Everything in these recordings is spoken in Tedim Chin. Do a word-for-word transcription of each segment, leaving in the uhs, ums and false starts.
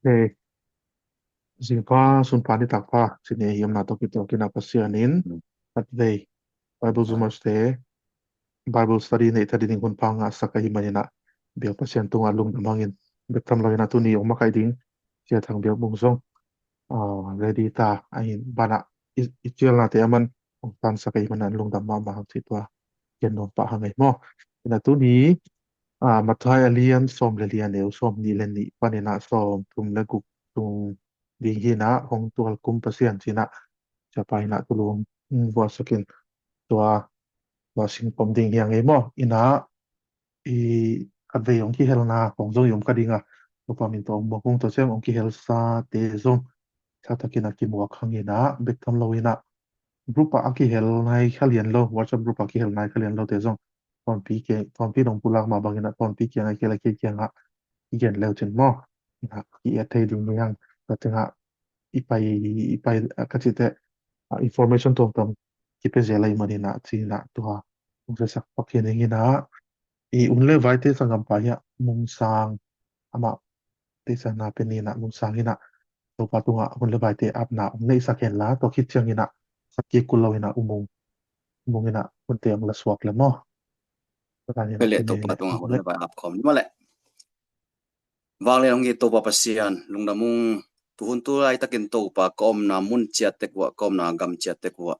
Hei, zingpha, sunpha, nitak pha, cine hi omna tawh kituakin a Pasian in khatvei Bible Zoomers te Bible study neih ta ding hunpha ngahsak ahih manin ah biak Pasian tungah lungdam hangin, bek tham loin ah tuni hong makaih ding Sia Thang Biak Mung zong ready ta ahi banah, i cialnate aman hong tansak ahih manin lungdam mahmah hang cih tua gen nuam pah hang ei maw. Ina tuni Matthai a lian sawm le li, a neu sawm nih le nih panin ah sawm thum le guk tung ding hi in ah, hong tualkum Pasian ci in ah Siapa in ah tulu hong vuahsak in, tua tua singpom ding hi hang ei maw. Ina i khatvei hong kihelna kong zong i om ka ding a, Topa min tawh hong muak ung. Tua ciang hong kihelsate zong sa takin a kimuak hang in ah, bek tham loin ah group ah a kihel nai kha lian lo, WhatsApp group ah kihel nai kha lian lote zong Tawnpi kiang, Tawnpi nong pulak mah bangin ah Tawnpi kiangah kihel a, kei kiangah i gen leu cin maw. Ina i et thei ding hi hang. Tua ciangah i pai, i pai ka cih teh information tuamtuam kipia zel ahih manin ah ci in ah tua hong siasak pak hi ning. Ina i hun le vaite sanggampa hi a, Mung Sang, amah teisa na pe ni in ah Mung Sang in ah Topa tungah hun le vaite apna hong neihsak hen la, tua khit ciangin ah sak kik kul lo in ah U Mung, U Mung in ah hunte hong la suak le maw. Tua dan in ah Pele tuni Topa tungah hun le vai ap khawm ni maw leh. Vanglian hong hi Topa Pasian, lungdam ung. Tu hun tu laitakin Topa ka omna mun ciat tek uah, ka omna gam ciat tek uah,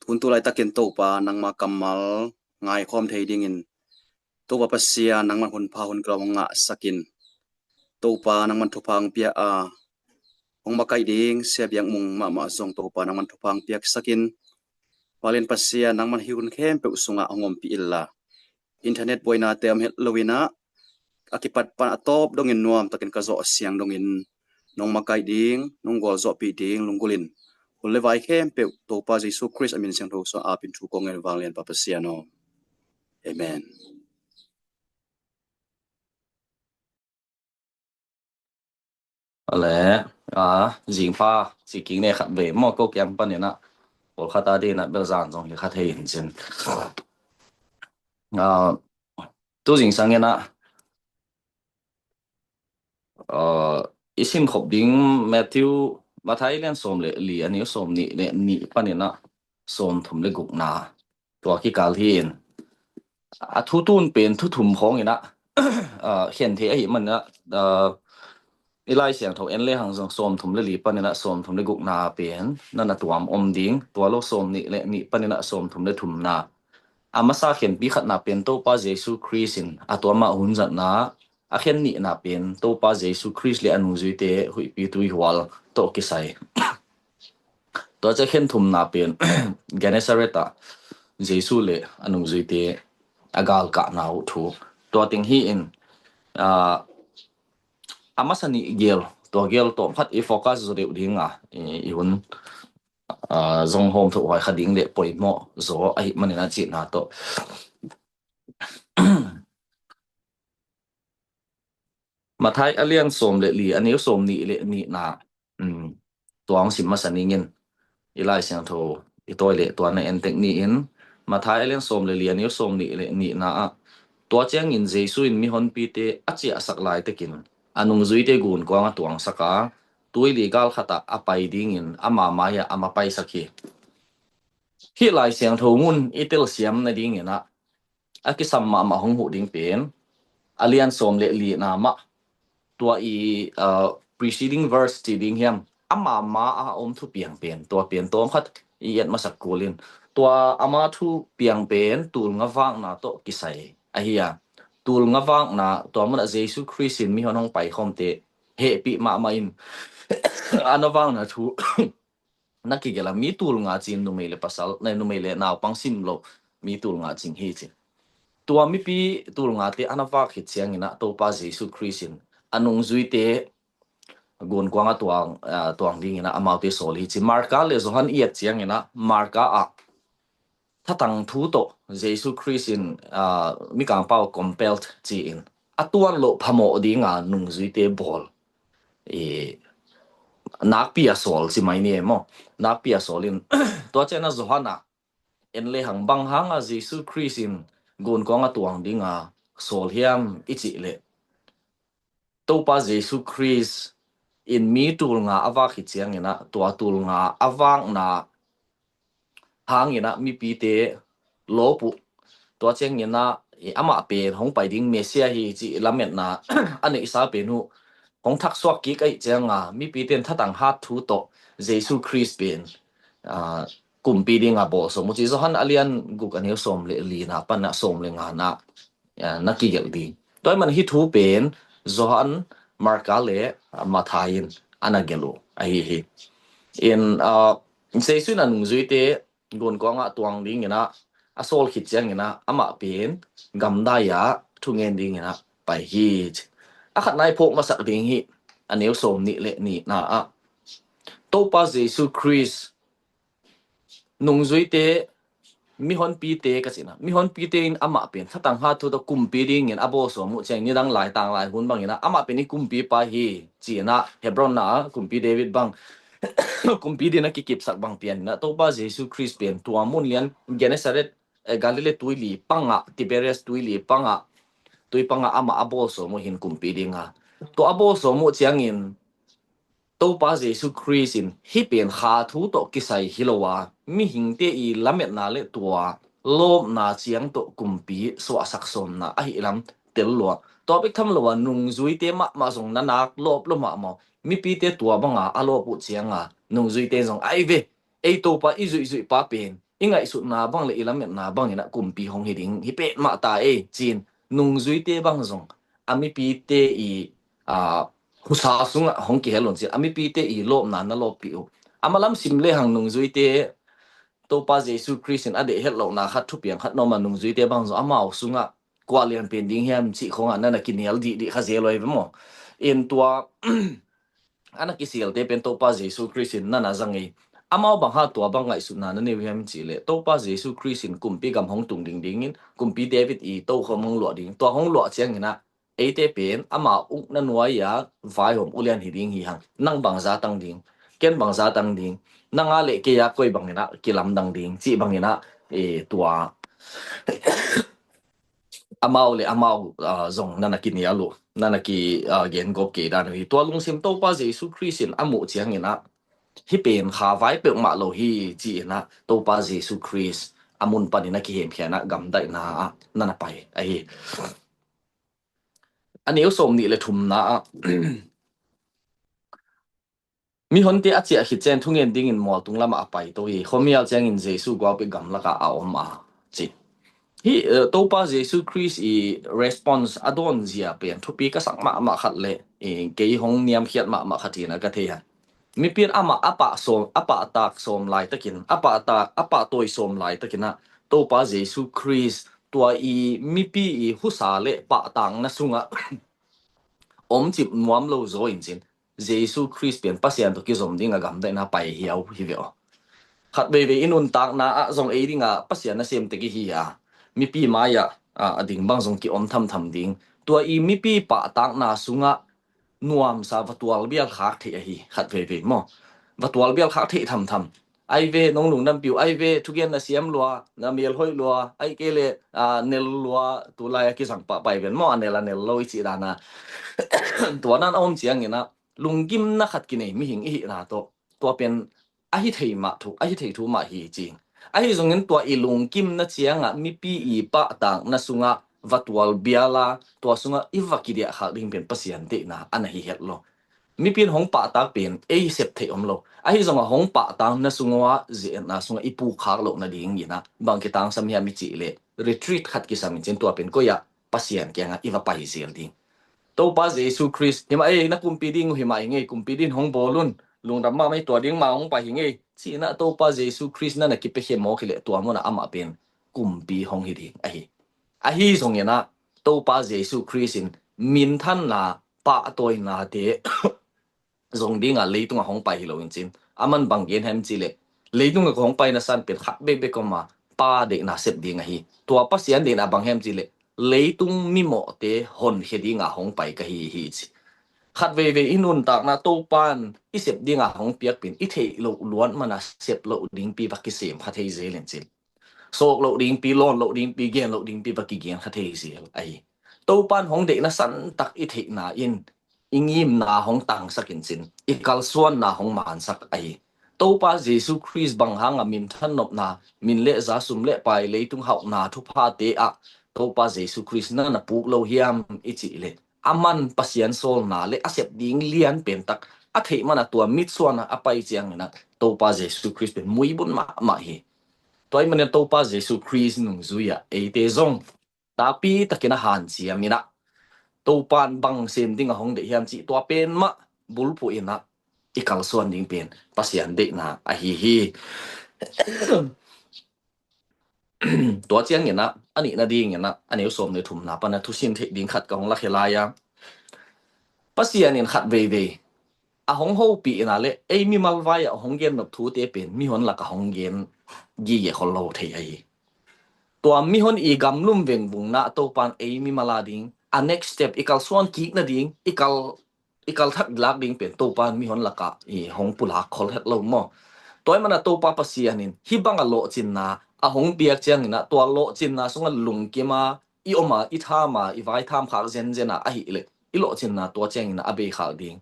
tu hun tu laitakin Topa nangma kammal ngaikhawm thei dingin Topa Pasian nangman hunpha hun kilo hong ngahsak in, Topa nangman thupha hong pia a, hong makaih ding Sia Biak Mung mahmah zong Topa nangman thupha hong piaksak in, Vanglian Pasian nangman hih hun khempeuh sungah hong ompih inla, internet buainate om het lo in ah, a kipat pan a tawp dongin nuamtakin ka zawh siang dongin nong makaih ding, nong gualzawhpih ding lunggulhin hun le vai khempeuh Topa Jesu Khrist a min siangtho sungah apin thu kong ngen, Vanglianpa Pasian aw. Amen. Ale, a, zingpha ci kik ne khatvei maw, ko kiang panin ah pawlkhat a dingin ah bel zan zong hi kha thei hi cin. A, tu zingsang in ah, a, i simkhop ding Matthew, Matthai lian sawm le li, a neu sawm nih le nih panin ah sawm thum le gukna, tua kikal hi in, a thu tun pen thu thum khawng in ah, a, khen thei ahih manin ah, a, i Lai Siangtho en le hang zong sawm thum le li panin ah sawm thum le gukna pen na na tuam om ding, tua lo sawm nih le nih panin ah sawm thum le thumna. A masa khenpi khatna pen Topa Jesu Khrist in a tua mah hun zatna, a khen nihna pen Topa Jesu Khrist le a nungzuite huihpi tuihual tawh kisai. Tua ciang khen thumna pen Gennesaret ah Jesu le a nungzuite a galkahna uh thu. Tua teng hi in, a, a masa nih gel, tua gel tawm khat i focus zaw deuh ding a, i, i hun, a, zong hawm thuk huai kha ding le poimawh zaw ahih manin a cihna tawh. Matthai a lian sawm le li, a neu sawm nih le nihna, um, tua hong sim masa ning in, i Lai Siangtho i tawi le tua na en tek ni in, Matthai a lian sawm le li, a neu sawm nih le nihna ah, tua ciangin Jesu in mihonpite a ciahsak laitakin a nungzuite gunkuang a tuangsak a, tuili gal khatah a pai dingin ama mai-ah a mapaisak hi. Hih Lai Siangtho ngun i telsiam nadingin ah a kisam mahmah hong huh ding pen a lian sawm le lina mah, tua i, uh, preceding verse ci ding hiam, ama ma a om thupiang pen, tua pen tawm khat i et masak kul in, tua ama thupiang pen tulnga vakna tawh kisai ahi a. Tulnga vakna, tua munah Jesu Khrist in mihon hong paikhawmte hehpih mahmah in a na vakna thu na kigelh a, mi tulnga cin, numei le pasal, na numei le naupang sim lo, mi tulnga cin hi ci. Tua mipi tulngate a na vak khit ciangin ah Topa Jesu Khrist in a nungzuite gunkuang a tuang, ah, tuang dingin ah amaute sawl hi ci. Marka le Johan i et ciangin ah Marka ah thatang thu tawh Jesu Khrist in, ah, mikangpau compelled ci-in a tuan loh phamawh dinga nungzuite bawl, i, nakpi a sawl ci mai ni e maw? Nakpi a sawl in, tua ciangin ah Johan ah en le hang, bang hanga Jesu Khrist in gunkuang a tuang dinga sawl hiam i cih leh, Topa Jesu Khrist in mi tul nga a vak hi ciangin ah, tua tul nga a vakna hangin ah mipite lawp uh. Tua ciangin ah, i, amah pen hong pai ding Messiah hi cih lametna a neihsa pen uh hong thaksuak kik ahih cianga, mipite in thatang hat thu tawh Jesu Khrist pen, aa, kumpi dinga bawlsawm uh ci. Johan a lian guk a neu sawm le lina pan a sawm le ngana, aa, na kigelh ding. Tua ahih man hih thu pen Johan, Marka le, aa, Matthai in a na gelh uh ahi hi. In, aa, Jesu in a nungzuite gunkuangah tuang dingin ah a sawl khit ciangin ah amah pen gamdai ah thungen dingin ah pai hi ci. A khatna i phawk masak ding hi, a neu sawm nih le nihna ah Topa Jesu Khrist nungzuite, mihonpite ka cihna, mihonpite in amah pen thatang hat thu tawh kumpi dingin a bawlsawm uh ciang, nidang lai tang lai hun bangin ah amah pen i kumpipa hi ci-in ah, Hebron na ah kumpi David bang kumpi din a kikipsak bang pianin ah Topa Jesu Khrist pen tua mun lian Gennesaret, eh, Galilee tuili pangah, Tiberias tuili pangah, tui pangah amah a bawlsawm uh hin kumpi dinga. Tua a bawlsawm uh ciangin Topa Jesu Khrist in hih pen kha thu tawh kisai hi lo a, mihingte i lametna le tua lawpna ciang tawh kumpi suahsak sawmna ahih lam tel lua. Tua bek tham lo a, nungzuite mahmah zong na nak lawp lo mahmah uh. Mipite tua banga a lawp uh cianga nungzuite zong, ai ve, ei Topa i zuihzuihpa pen i ngaihsutna bang le i lametna bangin ah kumpi hong hi ding hi petmah ta ei ci-in, nungzuite bang zong a mipite i, aa, husa sungah hong kihel un ci-in, a mipite i lawpna na lawppih uh. A malam sim lehang nungzuite, Topa Jesu Khrist in a deih het lohna khat, thupiang khat na om a, nungzuite bang zong amau sungah kua lian pen ding hiam cih khongah na na kinial dihdih kha zel uh hi ve maw. In tua a na kisialte pen Topa Jesu Khrist in na na zang ei. Amau bang ha tua bang ngaihsutna na nei uh hiam cih leh, Topa Jesu Khrist in kumpi gam hong tung ding dingin, kumpi David i tokhom hong luah ding. Tua hong luah ciangin ah eite pen ama ukna nuai-a vaihawm ulian hi ding hi hang. Nang bang zatang ding, ken bang zatang ding, nang a le kei a koi bangin ah kilamdang ding cih bangin ah, eh, tua amau le amau, ah, zong na na kinial uh, na na ki, ah, gen gawp kei dan uh hi. Tua lungsim Topa Jesu Khrist in a muh ciangin ah hih pen kha vai peuhmah lo hi ci-in ah Topa Jesu Khrist a mun panin a kihemkhia in ah gamdaihna ah na na pai ahi. A neu sawm nih le thumna ah, mihonte a ciah khit ciang thungen dingin mualtung lamah a paito hi. Khuamial ciangin Jesu guapi gamlakah a om a ci. Hih, eh, Topa Jesu Khrist i response a dawnzia pen thupi ka sak mahmah khat le, eh, kei hong niamkhiat mahmah khat hi-in ah ka thei a. Mipi in amah a pah sawm, a pahtak sawm laitakin, a pahtak, a pahtawi sawm laitakin ah Topa Jesu Khrist tua i mipi i husa le pahtakna sungah omcip nuam lo zaw in cin, Jesu Khrist pen Pasian tawh kizom ding a gamdaihna pai hiau hi ve aw. Khat veivei i nuntakna ah zong ei dinga Pasian nasem tek i hi a, mipi mai-ah, a, a ding bang zong kiom thamtham ding. Tua i mipi pahtakna sungah nuamsa va tualbial khak theih ahi, khat veivei maw. Va tualbial khak theih thamtham. Ai ve, nong lungdampi uh, ai ve, thugen na siam lua, na mel hoih lua, ai kei le, a, nel lua, tulai a kizang pah pai ven maw, a nel a nel lo i cih dana. Tua nan a om ciangin ah, lunggimna khat kinei mihing i hihna tawh, tua pen ahi thei mah thu, ahi thei thu mah hi ci. Ahi zongin tua i lunggimna ciangah mipi i pahtakna sungah va tualbial a, tua sungah i va kidiah khak ding pen Pasian deihna a na hi het lo. Mipi in hong pahtak pen ei sep theih om lo. Ahi zongah hong pahtakna sungah, ze-etna sungah i pukkhak loh nadingin ah bang kitangsam hiam i cih leh, retreat khat kisam in cin, tua pen koi-ah Pasian kiangah i va pai zel ding. Topa Jesu Khrist, hi mah ei, na kumpi ding uh hi mah hi ngei, kumpi din hong bawl un, lungdam mahmah ei, tua ding mah hong pai hi ngei ci-in ah Topa Jesu Khrist na na kipiakhia mawk hi leh, tua munah amah pen kumpi hong hi ding ahi. Ahi zongin ah Topa Jesu Khrist in minthanna, pahtawinate zong dingah leitungah hong pai hi lo in cin, aman bang gen hiam cih leh, leitungah ka hong paina san pen khat bekbek om a, Pa deihna sep ding ahi. Tua Pasian deihna bang hiam cih leh, leitung mimawhte honkhia dingah hong pai ka hi hi ci. Khat veivei i nuntakna Topa in i sep dingah hong piak pen i theih loh luat mana sep loh dingpi va kisem kha thei zel in cin, sawk loh dingpi, lawn loh dingpi, gen loh dingpi va kigen kha thei zel ahi. Topa in hong deihna santak i theihna in i ngimna hong tangsak in cin, i kalsuanna hong mansak ahi. Topa Jesu Khrist bang hanga minthan nopna, min le za, sum le pai, leitung hauhna thuphate ah Topa Jesu Khrist na na puk lo hiam i cih leh, a man Pasian sawlna le a sep ding lian pentak a theih mana tua mitsuana a pai ciangina Topa Jesu Khrist pen muibun mahmah hi. Tua ahih manin Topa Jesu Khrist nungzui ah eite zong tapi takin a hanciam inah, Topan bang sem ding a hong deih hiam cih tua pen mah bulphuh inah i kalsuan ding pen Pasian deihna ahi hi. Tua cianginah a nihna dinginah a neu sawm le thumna pana thusin theih ding khat ka hong lakhia lai a, Pasian in khat veivei a hong hopih inah le ei mimal vai ah a hong gennop thute pen mihon lakah hong gen gige khol lo thei ahi. Tua mihon i gamlum vengvungna Topan ei mimal a ding a next step i kalsuan kik nading i kal i kalthak lak ding pen Topan mihon lakah i hong pulak khol het lo maw? Tua ahih mana Topa Pasian in hih banga lawhcinna a hong piak cianginah tua lawhcinna sungah lungkima i oma i thama i vaitham khak zenzen a ahih leh i lawhcinna tua ciangin a bei khak ding,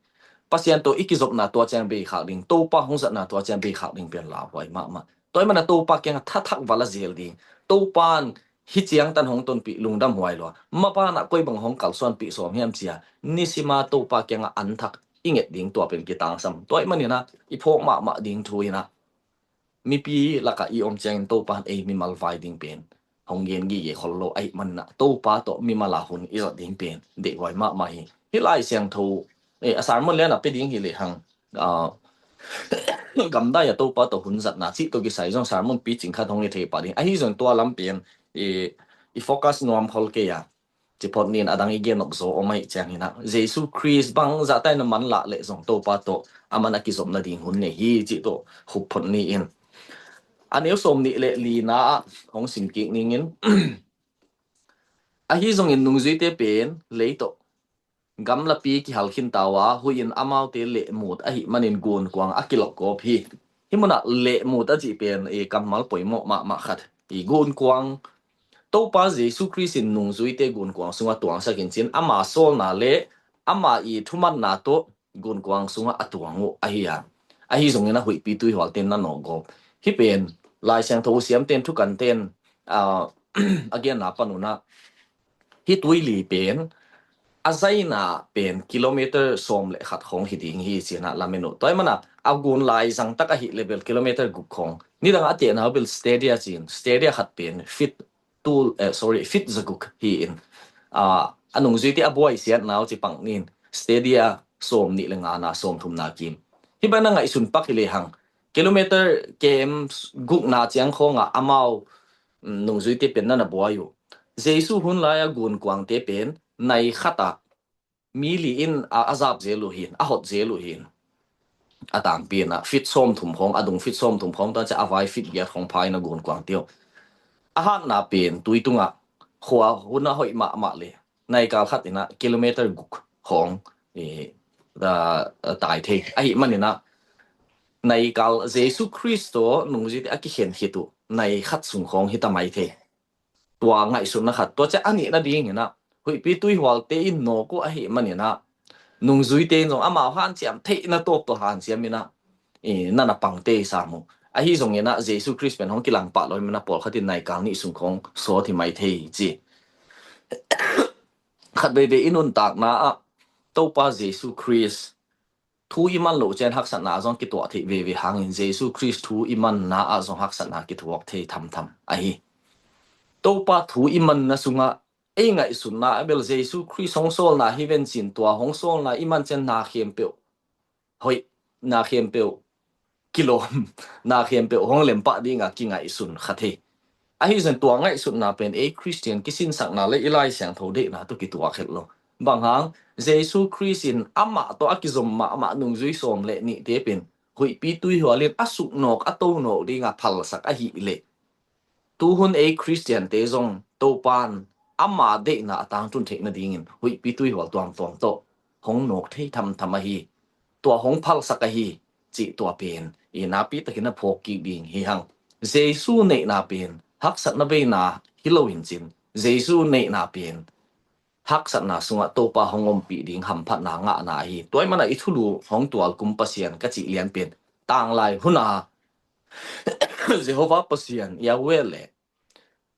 Pasian tawh i kizopna tua ciang bei khak ding, Topa hong zatna tua ciang bei khak ding pen lauhuai mahmah. Tua ahih mana Topa kiangah thathak vala zel ding. Topan hih ciangtan hong tonpih lungdam huai lua, mapanah koi bang hong kalsuanpih sawm hiam cia nisima Topa kiangah anthak i nget ding tua pen kitangsam. Tua ahih maninah i phawk mahmah ding thu inah mipi lakah i om ciangin Topan ei mimal vai ding pen hong gen gige khol lo ahih maninah Topa tawh mimal a hun i zat ding pen deihhuai mahmah hi. Hih Lai Siangtho, eh, a sermon lian a pia ding hi lehang, ah, gamdai a Topa tawh hun zatna cih tawh kisai zong sermon picing khat hong i thei pah ding. Ahi zong tua lam pen i, i focus nuam khol kei a, ci phot nin a dang i gen nop zaw om ahih cianginah Jesu Khrist bang zahta in a man lah leh zong Topa tawh a man a kizopna ding hun nei hi cih tawh khup phot ni in. A neu sawm nih le lina ah hong sim kik ningin, ahi zongin nungzuite pen lei tawh gamlapi kihal khinta uh a, huih in amaute lehmut ahih manin gunkuang a kilawh gawp hi. Hih munah lehmut a cih pen i kammal poimawh mahmah khat. I gunkuang, Topa Jesu Khrist in nungzuite gunkuang sungah tuangsak in cin ama sawlna le ama i thumanna tawh gunkuang sungah a tuang uh ahi a. Ahi zongin a huihpi tuihualte in na nawk gawp. Hih pen Lai Siangtho siamten thukanten, ah, a genna panunah hih tuili pen a zaina pen kilometer sawm le khat khawng hi ding hi cinah lamen uh. Tua ahih mana a gun lai zangtak ahih leh bel kilometer guk khawng. Nidang a tehna uh bel stadia cin, stadia khat pen fit tul, eh, sorry, fit zaguk hi in, ah, a nungzuite a buai siatna uh ci pang nin stadia sawm nih le ngana sawm thumna kim. Hih bana ngaihsun pak hi lehang kilometer kem gukna ciang khawngah amau, mm, nungzuite pen nana buai uh. Jesu hun lai-a gunkuangte pen nai khatah mi li in a, a zap zel uh hin, a hot zel uh hin. A tangpi in a fit sawm thum khawng, a dung fit sawm thum khawng, tua ciah a vai fit giat khawng pha in a gunkuangte uh. A hatna pen tui tungah khua hun a hoih mahmah le naikal khat in a kilometer guk khawng, eh, a, a tai thei. Ahih manin a naikal Jesu Khrist tawh nungzuite a kikhen khit uh nai khat sung khawng hi ta mai thei. Tua ngaihsutna khat, tua ciah a nihna dingin a huihpi tuihualte in nawk uh ahih manin a nungzuite in zong amau hanciam theihna tawp tawh hanciam in a, i, nana pangte i sam uh. Ahi zongin a Jesu Khrist pen hong kilang pah lo ahih manin a pawlkhat in naikal nih sung khawng sawt hi mai thei ci. Khat veivei i nuntakna ah Topa Jesu Khrist thu i man loh ciang haksatna zong kituak theih veivei hangin Jesu Khrist thu i manna ah zong haksatna kituak thei thamtham ahi. Topa thu i manna sungah ei ngaihsutna ah bel Jesu Khrist hong sawlna hi vencin tua hong sawlna i man ciang na khempeuh hoih, na khempeuh kilawm, na khempeuh hong lempah dinga kingaihsun kha thei. Ahi zong tua ngaihsutna pen ei Khristian kisinsakna le i Lai Siangtho deihna tawh kituak het lo. Bang hang, Jesu Khrist in amah tawh a kizom mahmah nungzui sawm le nihte pen huihpi tuihual in a suknawk a tonawk dinga phalsak ahih leh, tuhun ei Khristiante zong Topan ama deihna a tangtun theih nadingin huihpi tuihual tuamtuam tawh hong nawk thei thamtham ahi. Tua hong phalsak ahi cih tua pen i napi takin a phawk kik ding hi hang. Jesu neihna pen haksatna beina hi lo in cin, Jesu neihna pen haksatna sungah Topa hong ompih ding hamphatna ngahna ahi. Tua ahih manin i thulu hong tualkum Pasian ka cih lian pen tanglai huna Jehovah Pasian, Yahweh le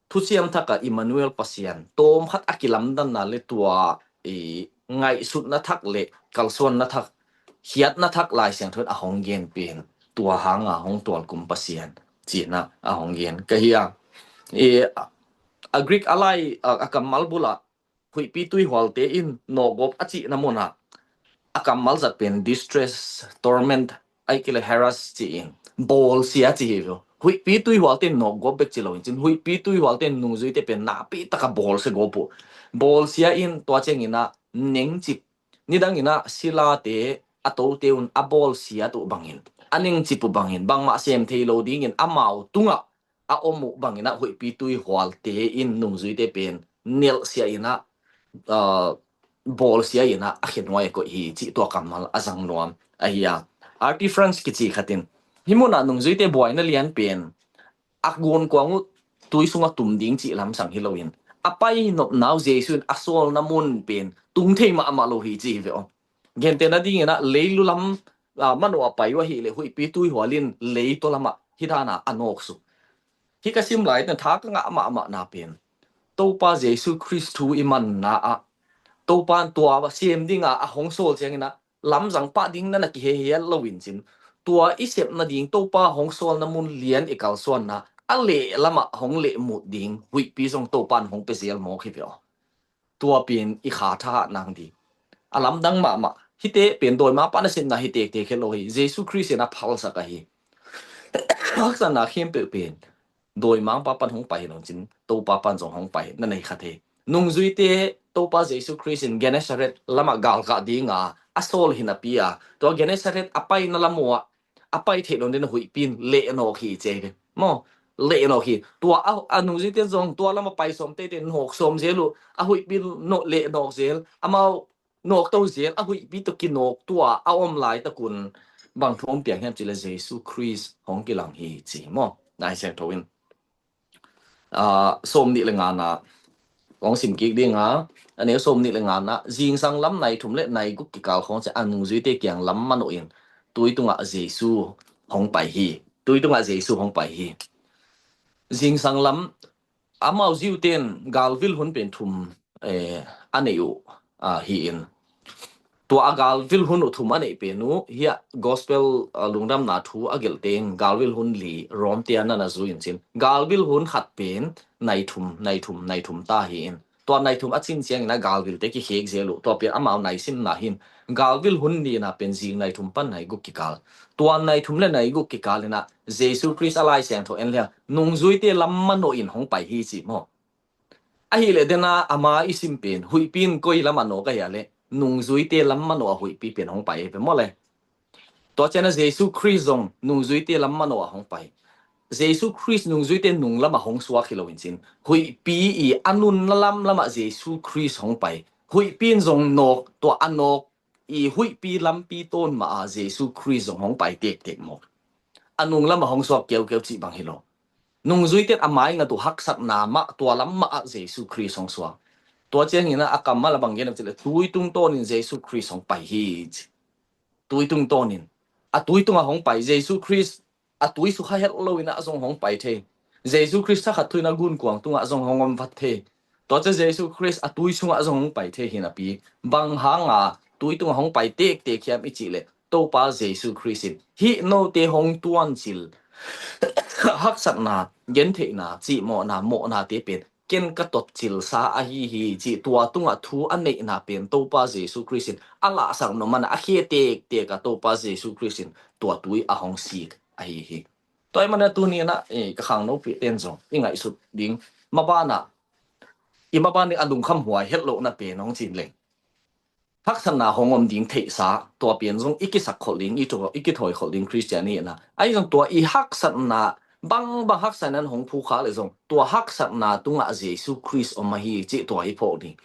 thuciam thak a Immanuel Pasian tawm khat a kilamdanna le tua i ngaihsutna thak le kalsuanna thak, khiatna thak Lai Siangtho in a hong gen pen tua hanga hong tualkum Pasian cihna a hong gen ka hi a. I, a Greek a lai a, a kammal bulah huihpi tuihualte in nawkgawp a cihna munah a kammal zat pen distress, torment, ahih kei leh harass ci-in bawlsia ci hi ve. Huihpi tuihualte in nawkgawp bek ci loin cin huihpi tuihualte in nungzuite pen nakpi taka bawlsia gawp uh. Bawlsia in tua ciangin ah nengcip, nidangin ah silate a tote un a bawlsiat uh bangin, a nengcip uh bangin, bangmah sem thei lo dingin amau tungah a om uh bangin ah huihpi tuihualte in nungzuite pen nelhsia in ah, aa, bawlsia in ah a khenuai a koih hi cih tua kammal a zang nuam ahi a. Arthur Franz kici khat in hih munah nungzuite buaina lian pen a gunkuang uh tui sungah tum ding cih lamsang hi loin a pai nopna uh Jesu in a sawlna mun pen tung thei mahmah lo hi ci hi ve aw. Gentehna dingin ah leilu lam, aa, manawh a pai uh ahih leh huihpi tuihual in leitaw lamah hih dana a nawksuk. Hih ka sim lai teng tha ka ngah mahmahna pen Topa Jesu Khrist thu i manna ah Topa in tua sem dinga a hong sawl ciangin ah lamzang pah ding na na kihehial loin cin tua i sep nading Topa hong sawlna mun lian i kalsuanna a leh lamah hong lehmut ding huihpi zong Topa in hong pia zel mawk hi ve aw. Tua pen i kha thahat nang ding a lamdang mahmah. Hihte pen dawimangpa nasepna hi tektek hi lo hi. Jesu Khrist in a phalsak ahi. Haksatna khempeuh pen dawimangpa pan hong pai hi lo cin Topa pan zong hong pai na nei kha thei. Nungzuite Topa Jesu Khrist in Gennesaret lamah galkah dinga a sawl hi napi a tua Gennesaret a paina lam uh ah a pai theih lo ding a huihpi in lehnawk hi ci hi ve maw. Lehnawk hi. Tua a, a nungzuite zong tua lamah pai sawm teitei nawk sawm zel uh a huihpi in nawk lehnawk zel amau nawk to zel a huihpi tawh kinawk tua a om laitakun bang thu hong piang hiam cih leh Jesu Khrist hong kilang hi ci maw. Lai Siangtho in aa, sawm nih le ngana kong sim kik dinga a neu sawm nih le ngana zingsang lam nai thum le nai guk kikal khawng ciang a nungzuite kiang lam manawh in tui tungah Jesu hong pai hi. Tui tungah Jesu hong pai hi. Zingsang lam amau Jew ten galvil hun pen thum, eh, a neih uh, ah, hi in tua a galvil hun uh thum a neih pen uh hiah gospel, ah, lungdamna thu a gelhte in galvil hun li Rom te a na na zui in cin galvil hun khat pen nai thum nai thum nai thum ta hi in tua nai thum a cin ciangin a galvilte kikhek zel uh tua pen amau nai simna hin galvil hun nihna pen zing nai thum pan nai guk kikal. Tua nai thum le nai guk kikal in ah Jesu Khrist a Lai Siangtho en liang nungzuite lam manawh in hong pai hi ci maw. Ahih leh dena ama i sim pen huihpi in koi lam a nawk ahia leh nungzuite lam manawh a huihpi pen hong pai hi pe maw le. Tua ciangin a Jesu Khrist zong nungzuite lam manawh a hong pai. Jesu Khrist nungzuite nung lamah hong suak hi lo in cin huihpi i a nunna lam lamah Jesu Khrist hong pai. Huihpi in zong nawk, tua a nawk i huihpi lampi tawn mah a Jesu Khrist zong hong pai tektek maw. A nung lamah hong suak keukeu cih bang hi lo. Nungzuite a maingat uh haksatna mah tua lam mah ah Jesu Khrist hong suak. Tua ciangin a kammal a bang gen a cih leh tui tungtawnin Jesu Khrist hong pai hi ci. Tui tungtawnin a tui tungah hong pai Jesu Khrist a tui sukha het loin ah zong hong pai thei. Jesu Khrist thakhat thu in a gunkuang tungah zong hong om vat thei. Tua ciang Jesu Khrist a tui sungah zong hong pai thei hi napi bang hanga tui tungah hong pai tektek hiam i cih leh Topa Jesu Khrist in hih note hong tuancil haksatna, gentheihna, cihmawhna, mawhnate pen ken ka totcilsa ahi hi cih tua tungah thu a neihna pen Topa Jesu Khrist in a lahsak nop man a khia tektek a Topa Jesu Khrist in tua tui a hong sik ahi hi. Tua ahih manin a tuni in ah, eh, ka khangno pihte in zong i ngaihsut ding mabanah i maban ding a lungkham huai het lohna pen hong cin leng haksatna hong om ding theihsa tua pen zong i kisak kholh ding, i thaw, i kithawi kholh ding Khristian i hihna. Ahi zong tua i haksatna bangbang haksatna in hong phukha leh zong tua haksatna tungah Jesu Khrist om ahi cih tua i phawk ding.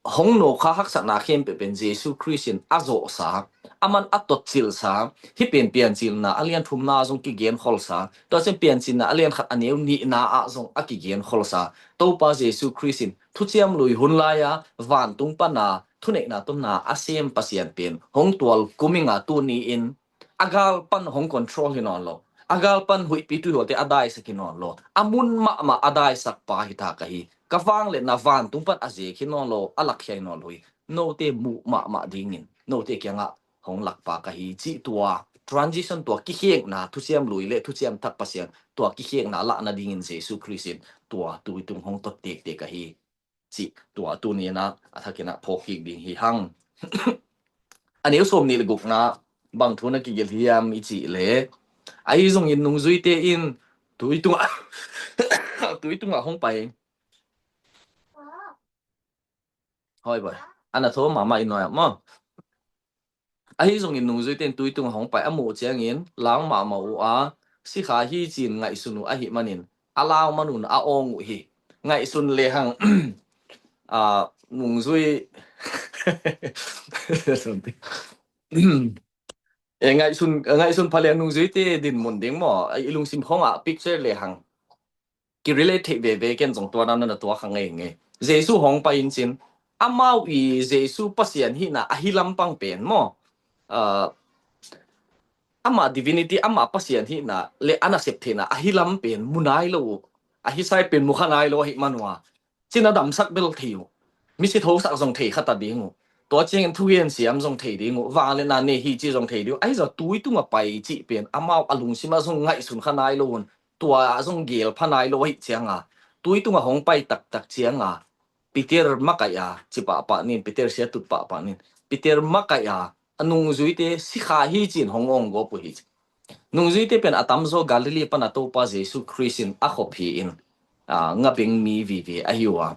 Hong nawkkha haksatna khempeuh pen Jesu Khrist in a zawhsa, aman a totcilhsa, hih pen Piancilna a lian thumna zong kigenkholhsa, tua ciang Piancilna a lian khat a neu nihna ah zong a kigenkholhsa, Topa Jesu Khrist in thuciam lui hun lai-a vantung pana thuneihna tonna a sem Pasian pen hong tual kuminga tuni-in a gal pan hong control hi nawn lo, a gal pan huihpi tuihualte a daisak hi nawn lo, a mun mahmah a daisak pa hi ta ka hi. Ka vangliatna vantung pan a zek hi nawn lo, a lakkhia hi nawn lo hi. Note muh mahmah dingin note kiangah hong lakpa ka hi cih tua transition, tua kikhekna, thuciam lui le thuciam thak Pasian tua kikhekna lahna dingin Jesu Khrist in tua tuitung hong tot tektek ka hi cih tua tuni-in ah a thakin ah phawk kik ding hi hang. A neu sawm nih le gukna bang thu na kigelh hiam i cih leh, ahi zongin nungzuite in tui tungah tui tungah hong pai. Hoi boy, ana thaw mahmah i nuai ah maw? Ahi zongin nungzuite in tui tungah hong pai a muh ciangin lau mahmah uh a, sikha hi ci-in ngaihsun uh ahih manin a lau man un a awng uh hi. Ngaihsun lehang a, nungzui e, ngaihsun, ngaihsun pha lehang nungzuite dinmun ding maw? I lungsim khawngah picture lehang kirelate theih veve, ken zong tua dan na tuak kha ngei ngei. Jesu hong pai in cin, amau i Jesu Pasian hihna a hi lampang pen maw? Ah, ama divinity, ama Pasian hihna le a nasep theihna a hi lam pen mu nai lo uh, a hi sai pen mu kha nai lo ahih man uh a, cin a damsak bel thei uh. Misi thosak zong thei kha ta ding uh. Tua ciangin thugen siam zong thei ding uh. Vangliatna nei hi ci zong thei ding uh. Ahi zong tui tungah pai cih pen amau a lungsim ah zong ngaihsun kha nai lo un. Tua ah zong gel pha nai lo ahih cianga, tui tungah hong pai taktak cianga, Peter makaih a, ci pahpah nin, Peter sia tut pahpah nin, Peter makaih a, a nungzuite sikha hi ci-in hong awng gawp uh hi ci. Nungzuite pen a tamzaw Galilee pana Topa Jesu Khrist in a khop hi in, a, ngabeng mi vive ahi uh a,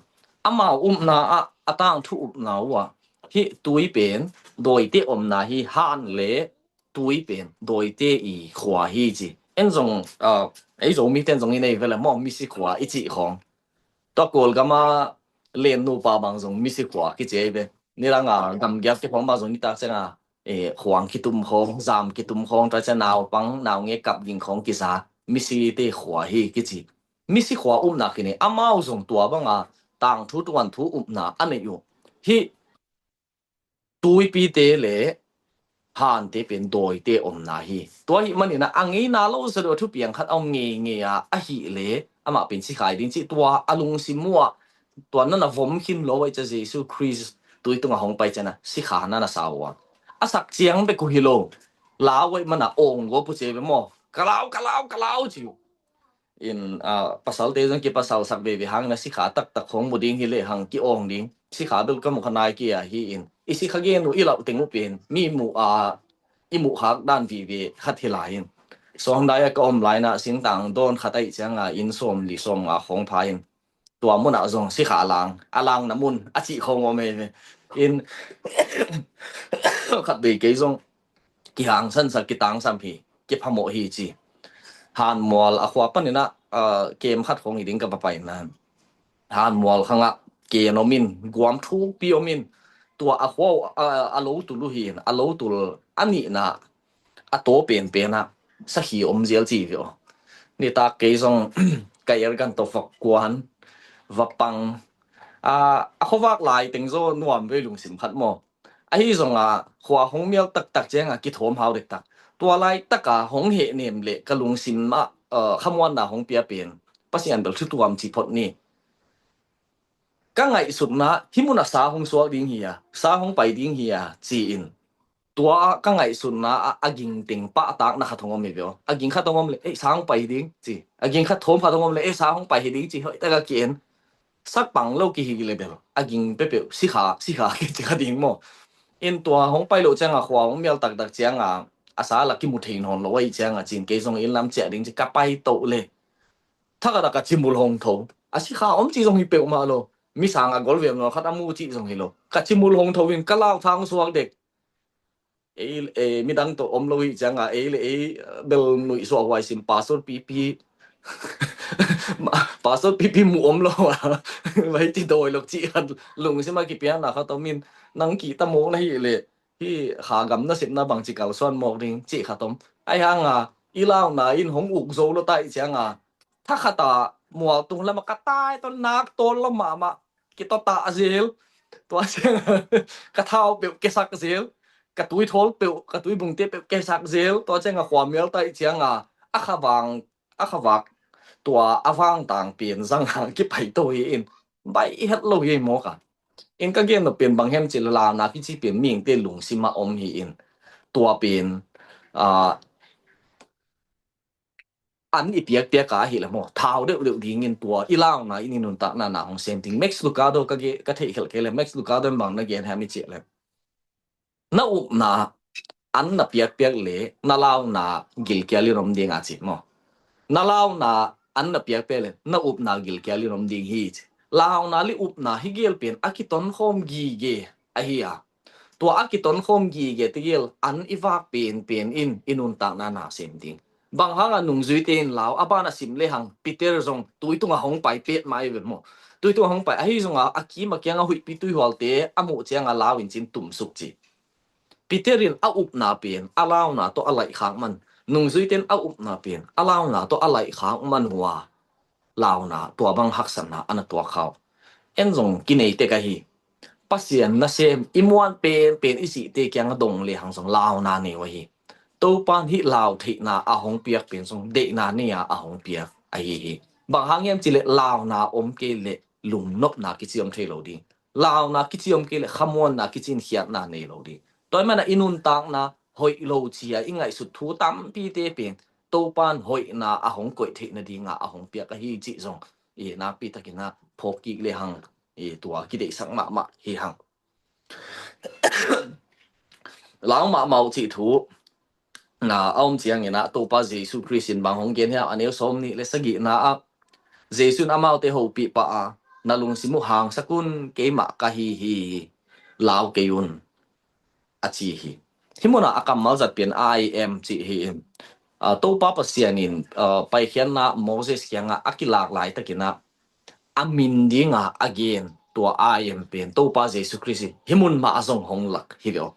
amau upna ah a tangthu upna uh ah, hih tui pen dawite omna hi, han le tui pen dawite i khua hi ci. En zong, a, ei Zomite in zong i nei ve le maw, misi khua i cih khawng. Tua Kawlgama len nupa bang zong misi khua kici ei ve. Nidanga gamgiak te khawng bang zong nitak cianga, e, khuang kitum khawng, zam kitum khawng, tua ciang naupang naungek kap ding khawng kiza, misite khua hi kici. Misi khua upna kinei, amau zong tua banga tangthu tuanthu upna a nei uh. Hih tuipite le hante pen dawite omna hi. Tua ahih manin a ngeina lo zaw deuh a thupiang khat a om ngeingei a, ahih leh amah pen sikha hi ding cih tua a lungsim uh ah, tua na na vom khin lo uh ah, i Ca Jesu Khrist tui tungah hong pai ciangin a sikha na na sa uh a, a sak ciang bek uh hi lo. Lau uh ahih manin a awng gawp uh ci ei ve maw? Ka lau, ka lau, ka lau ci uh. In, a, pasalte zong kipasalsak veve hangin a sikha taktak hong mu ding hi lehang ki-awng ding. Sikha bel ka mu kha nai kei a hi in. I sikha gen uh i lauh teng uh pen mi muh a, i muh khak dan vive khat hi lai in. Suangdai ah ka om lai-in ah singtang dawn khat ahih cianga inn sawmli sawmnga khawng pha in, tua munah zong sikha a lang, a langna mun a cih khawng om hi ve. In, khat vei kei zong kihangsansak, kitangsam hi, kiphamawh hi ci. Hanmual a khua panin ah, a, kem khat khawng hi ding ka va paina. Hanmual khangah ken om in, guam thukpi om in, tua a khua uh, a, a lo tul uh hi in, a lo tul a nihna a taw penpen ah sakhi om zial ci ve aw. Nitak kei zong ka ergan tawh va kuan, va pang. A, a khuavak lai teng zaw nuam ve lungsim khat maw? Ahi zonga khua hong mial taktak cianga kithawm hau dektak. Tua laitaka hong hehnem le ka lungsim ah, a, khamuanna hong pia pen Pasian bel thu tuam ci phot ni. Ka ngaihsutna hih munah sa hong suak ding hi a, sa hong pai ding hi a ci-in, tua ka ngaihsutna ah a ging teng pahtakna khat hong om hi ve aw. A ging khat hong om le, ei, sa hong pai ding ci. A ging khat thawm khat hong om le, ei, sa hong pai hi ding ci. Hoih taka ki-en, sak pang lo kihi le bel a ging peuhpeuh sikha, sikha kici kha ding maw? In tua hong pai loh cianga khua hong mial taktak cianga a sa la kimu thei nawn lo ahih cianga cin kei zong inn lam ciah ding ci, ka pai toh le thakhat ah ka cimul hong tho. A sikha om ci zong hi peuhmah lo. Mi sanga golvem nawn khat a mu cih zong hi lo. Ka cimul hong tho in ka lau thang suak dek. Ei, ei, midang tawh om lo hi cianga, ei le ei, eh, bel nuihsuah huai sim, Pastor pipi. Pastor pipi mu om lo a. Vai ti dawi lo cih khat lungsim a kipiakna khat om in, nang kihta mawk na hih leh, hih kha gam nasepna bangci kalsuan mawk ding cih khat om. Ahi hanga i launa in hong uk zo lo ta ih cianga, thakhata mual tung lama ka tai tawh nak tawl lo mahmah, kitawtah zel. Tua cianga ka thau peuh kesak zel, ka tuithawl peuh, ka tuibungte peuh kesak zel. Tua cianga khuamial ta ih cianga a khavang a khavak tua a vangtang pen zang hang kipai to hi in, baih i het lo hi mawk a. In ka gen lo pen bang hiam cih leh launa kici pen mihingte lungsim ah om hi in, tua pen, ah, an i piakpiak a hi leh maw, thau deuhdeuh dingin tua i launa in i nuntakna na hong sem ding. Max Lucado ka ge-, ka theih khelh kei leh, Max Lucado in bang na gen hiam i cih leh, na upna an na piakpiak leh na launa gilkial in om ding a ci maw. Na launa an na piakpiak leh na upna gilkial in om ding hi ci. Launa leh upna hi gel pen a kitonkhawm gige ahi a, tua a kitonkhawm gige tegel an i vak penpen in i nuntakna na sem ding. Bang hanga nungzuite in lau a ban a sim lehang Peter zong tui tungah hong pai pet mah i ve maw. Tui tungah hong pai, ahi zonga a kim a kianga huihpi tuihualte a muh cianga lau in cin tumsuk ci. Peter in a upna pen a launa tawh a laihkhak man, nungzuite in a upna pen a launa tawh a laihkhak man uh a, launa tua bang haksatna a na tuak kha uh. En zong kinei tek ahi. Pasian nasem i muan penpen i cihte kianga dong lehang zong launa nei uh ahi. Topan hih lau theihna a hong piak pen zong deihna nei a a hong piak ahi hi. Bang hang hiam cih leh launa om kei leh lungnopna kici om thei lo ding. Launa kici om kei leh khamuanna kici in khiatna nei lo ding. Tua ahih manin i nuntakna hoih lo ci a i ngaihsut thu tampite pen Topan hoihna a hong koih theih nadinga a hong piak ahi cih zong i nakpi takin a phawk kik lehang i tua kideihsak mahmah hi hang. Lau mahmah uh cih thu na a om ciangin ah Topa Jesu Khrist in bang hong gen hiam, a neu sawm nih le sagihna ah Jesu in amaute hopih pah a, na lungsim uh hangsak un, keimah ka hi hi, lau kei un, a ci hi. Hih munah a kammal zat pen I am cih hi in, ah, Topa Pasian in, ah, Paikhiatna Moses kiangah a kilak laitakin ah a min dinga a gen tua I am pen Topa Jesu Khrist hi. Hih mun mah a zong hong lak hi ve aw.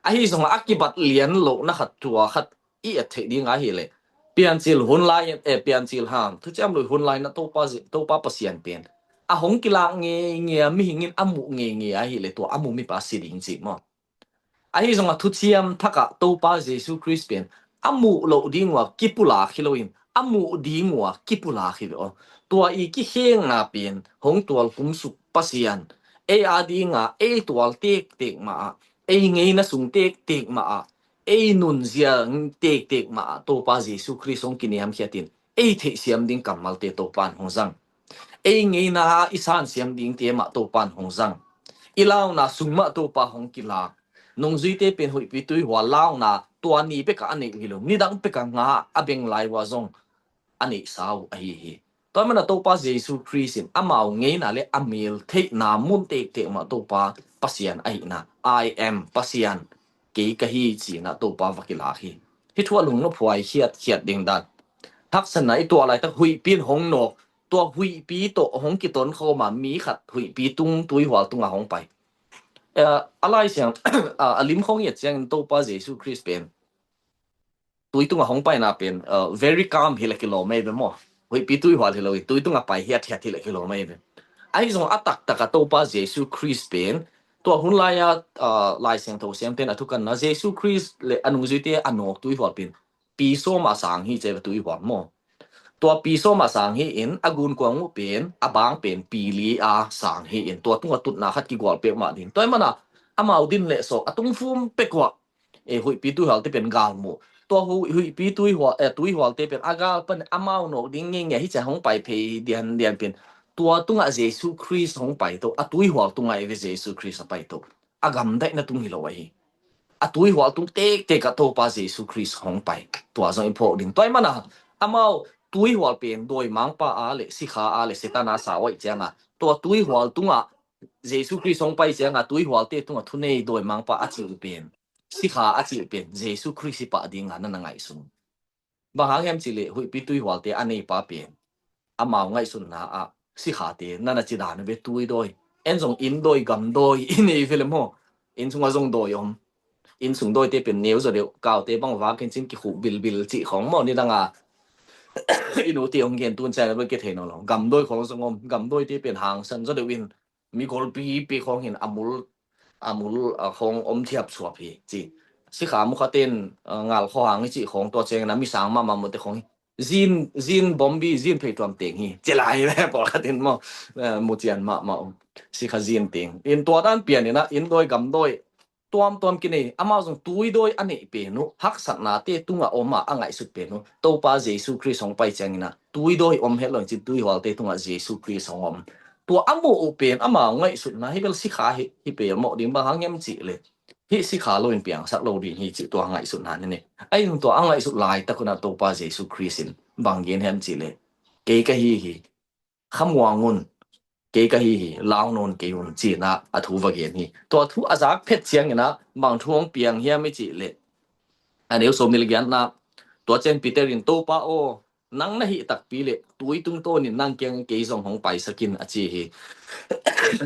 Ahi zongah a kibat lian lohna khat tua khat i et theih dinga hi leh, Piancil hun lai, eh, Piancil hang, Thuciam Lui hun lai na Topa, Topa Pasian pen a hong kilak ngeingei a, mihing in a muh ngeingei ahi leh tua a mu mipa si ding cih maw. Ahi zongah Thuciam Thakah Topa Jesu Khrist pen a muh loh ding uh a kipulak hi loin a muh ding uh a kipulak hi ve aw. Tua i kikhenna pen hong tual kumsuk Pasian, ei a dinga ei tual tektek mah ah, ei ngeina sung tektek mah ah, ei nunzia tektek mah ah Topa Jesu Khrist hong kiniamkhiatin ei theihsiam ding kammalte Topan hong zang. Ei ngeina i sansiam dingte mah Topan hong zang. I launa sung mah Topa hong kilak. Nungzuite pen huihpi tuihual launa tua ni bekah a neih uh hi lo, nidang bekah nga a beng lai uh a zong a neihsa uh ahi hi. Tua mana Topa Jesu Khrist in amau ngeina le a mel theihna mun tektek mah Topa Pasian ahihna, I am Pasian, kei ka hi cihna Topa va kilak hi. Hih thu a lungnophuai khiatkhiat ding dan. Haksatna i tuah laitak huihpi in hong nawk, tua huihpi tawh hong kitonkhawm a mi khat huihpi tung tuihual tungah hong pai. Eh, a Lai Siang, a, a lim khong i et ciangin Topa Jesu Khrist pen tui tungah hong paina pen, eh, very calm hi leh kilawm ei ve maw. Huihpi tuihual hi lo, tui tungah pai hiathiat hi leh kilawm ei ve. Ahi zong a taktak a Topa Jesu Khrist pen tua hun lai-a, eh, Lai Siangtho siamten a thukanna Jesu Khrist le a nungzuite a nawk tuihual pen pi sawm a sang hi ci ve tuihual maw. Tua pi sawm a sang hi in a gunkuang uh pen a bang pen pi li a sang hi in tua tungah tutna khat kigual peuhmah ding. Tua ahih mana amau din leh sawk a tungfum pek uh ah, eh, huihpi tuihualte pen galmuh. Tua hu-, huihpi tuihual, eh, tuihualte pen a gal pan amau nawk ding ngeingei hi ci a hong pai phei diandian pen tua tungah Jesu Khrist hong pai to, a tuihual tungah ei ve Jesu Khrist a pai to. A gamdaihna tung hi lo ahi. A tuihual tung tektek ah Topa Jesu Khrist hong pai. Tua zong i phawk ding. Tua ahih mana amau tuihual pen dawimangpa a le sikha a le Satan a sa uh ahih cianga tua tuihual tungah Jesu Khrist hong pai cianga tuihualte tungah thunei dawimangpa a cih uh pen, sikha a cih uh pen Jesu Khrist hi pah dinga na na ngaihsun. Bang hang hiam cih leh huihpi tuihualte a neipa pen amau ngaihsunna ah sikhate na na ci dan ve tui dawi, en zong inn dawi gam dawi i nei ve le maw. Inn sungah zong dawi om. Inn sung dawite pen neu zaw deuh, kaute bang vak in cin kikhuh bilbil cih khawng maw, nidang a i nute hong gen tun ciang a bel kithei nawn lo. Gamdawi khawng zong om, gamdawite pen hangsan zaw deuh in, mi golpipi khawng hin a mul, a mul, a khawng om thiap suap hi ci. Sikha mukhaten, a, ngal khawhang i cih khawng, tua ciangin a mi sang mahmah mute khawng hi. Zin, zin bombi, zin pheituam teng hi ci lai ve, pawlkhat in maw, a, mucian mahmah om. Sikha zin teng. In tua dan pian in a, inn dawi, gamdawi tuamtuam kinei, amau zong tuidawi a neih pen uh, haksatnate tungah om a, a ngaihsut pen uh, Topa Jesu Khrist hong pai ciangin a, tuidawi om het lo in cin, tuihualte tungah Jesu Khrist hong om. Tua a muh uh pen amau ngaihsutna hi bel, sikha hi, hi pelmawh ding, bang hang hiam cih leh, hih sikha lo in piangsak lo ding hi cih tua ngaihsutna ni ne. Ahi zong tua a ngaihsut laitak un a Topa Jesu Khrist in bang gen hiam cih leh, kei ka hi hi, khamuang un, kei ka hi hi, lau nawn kei un, ci-in a thu va gen hi. Tua thu a zak phet ciangin a bang thu hong piang hiam i cih leh, a neu sawm nih le giatna, tua ciang Peter in, Topa aw, nang na hih takpi leh tui tungtawnin nang kiang kei zong hong paisak in, a ci hi.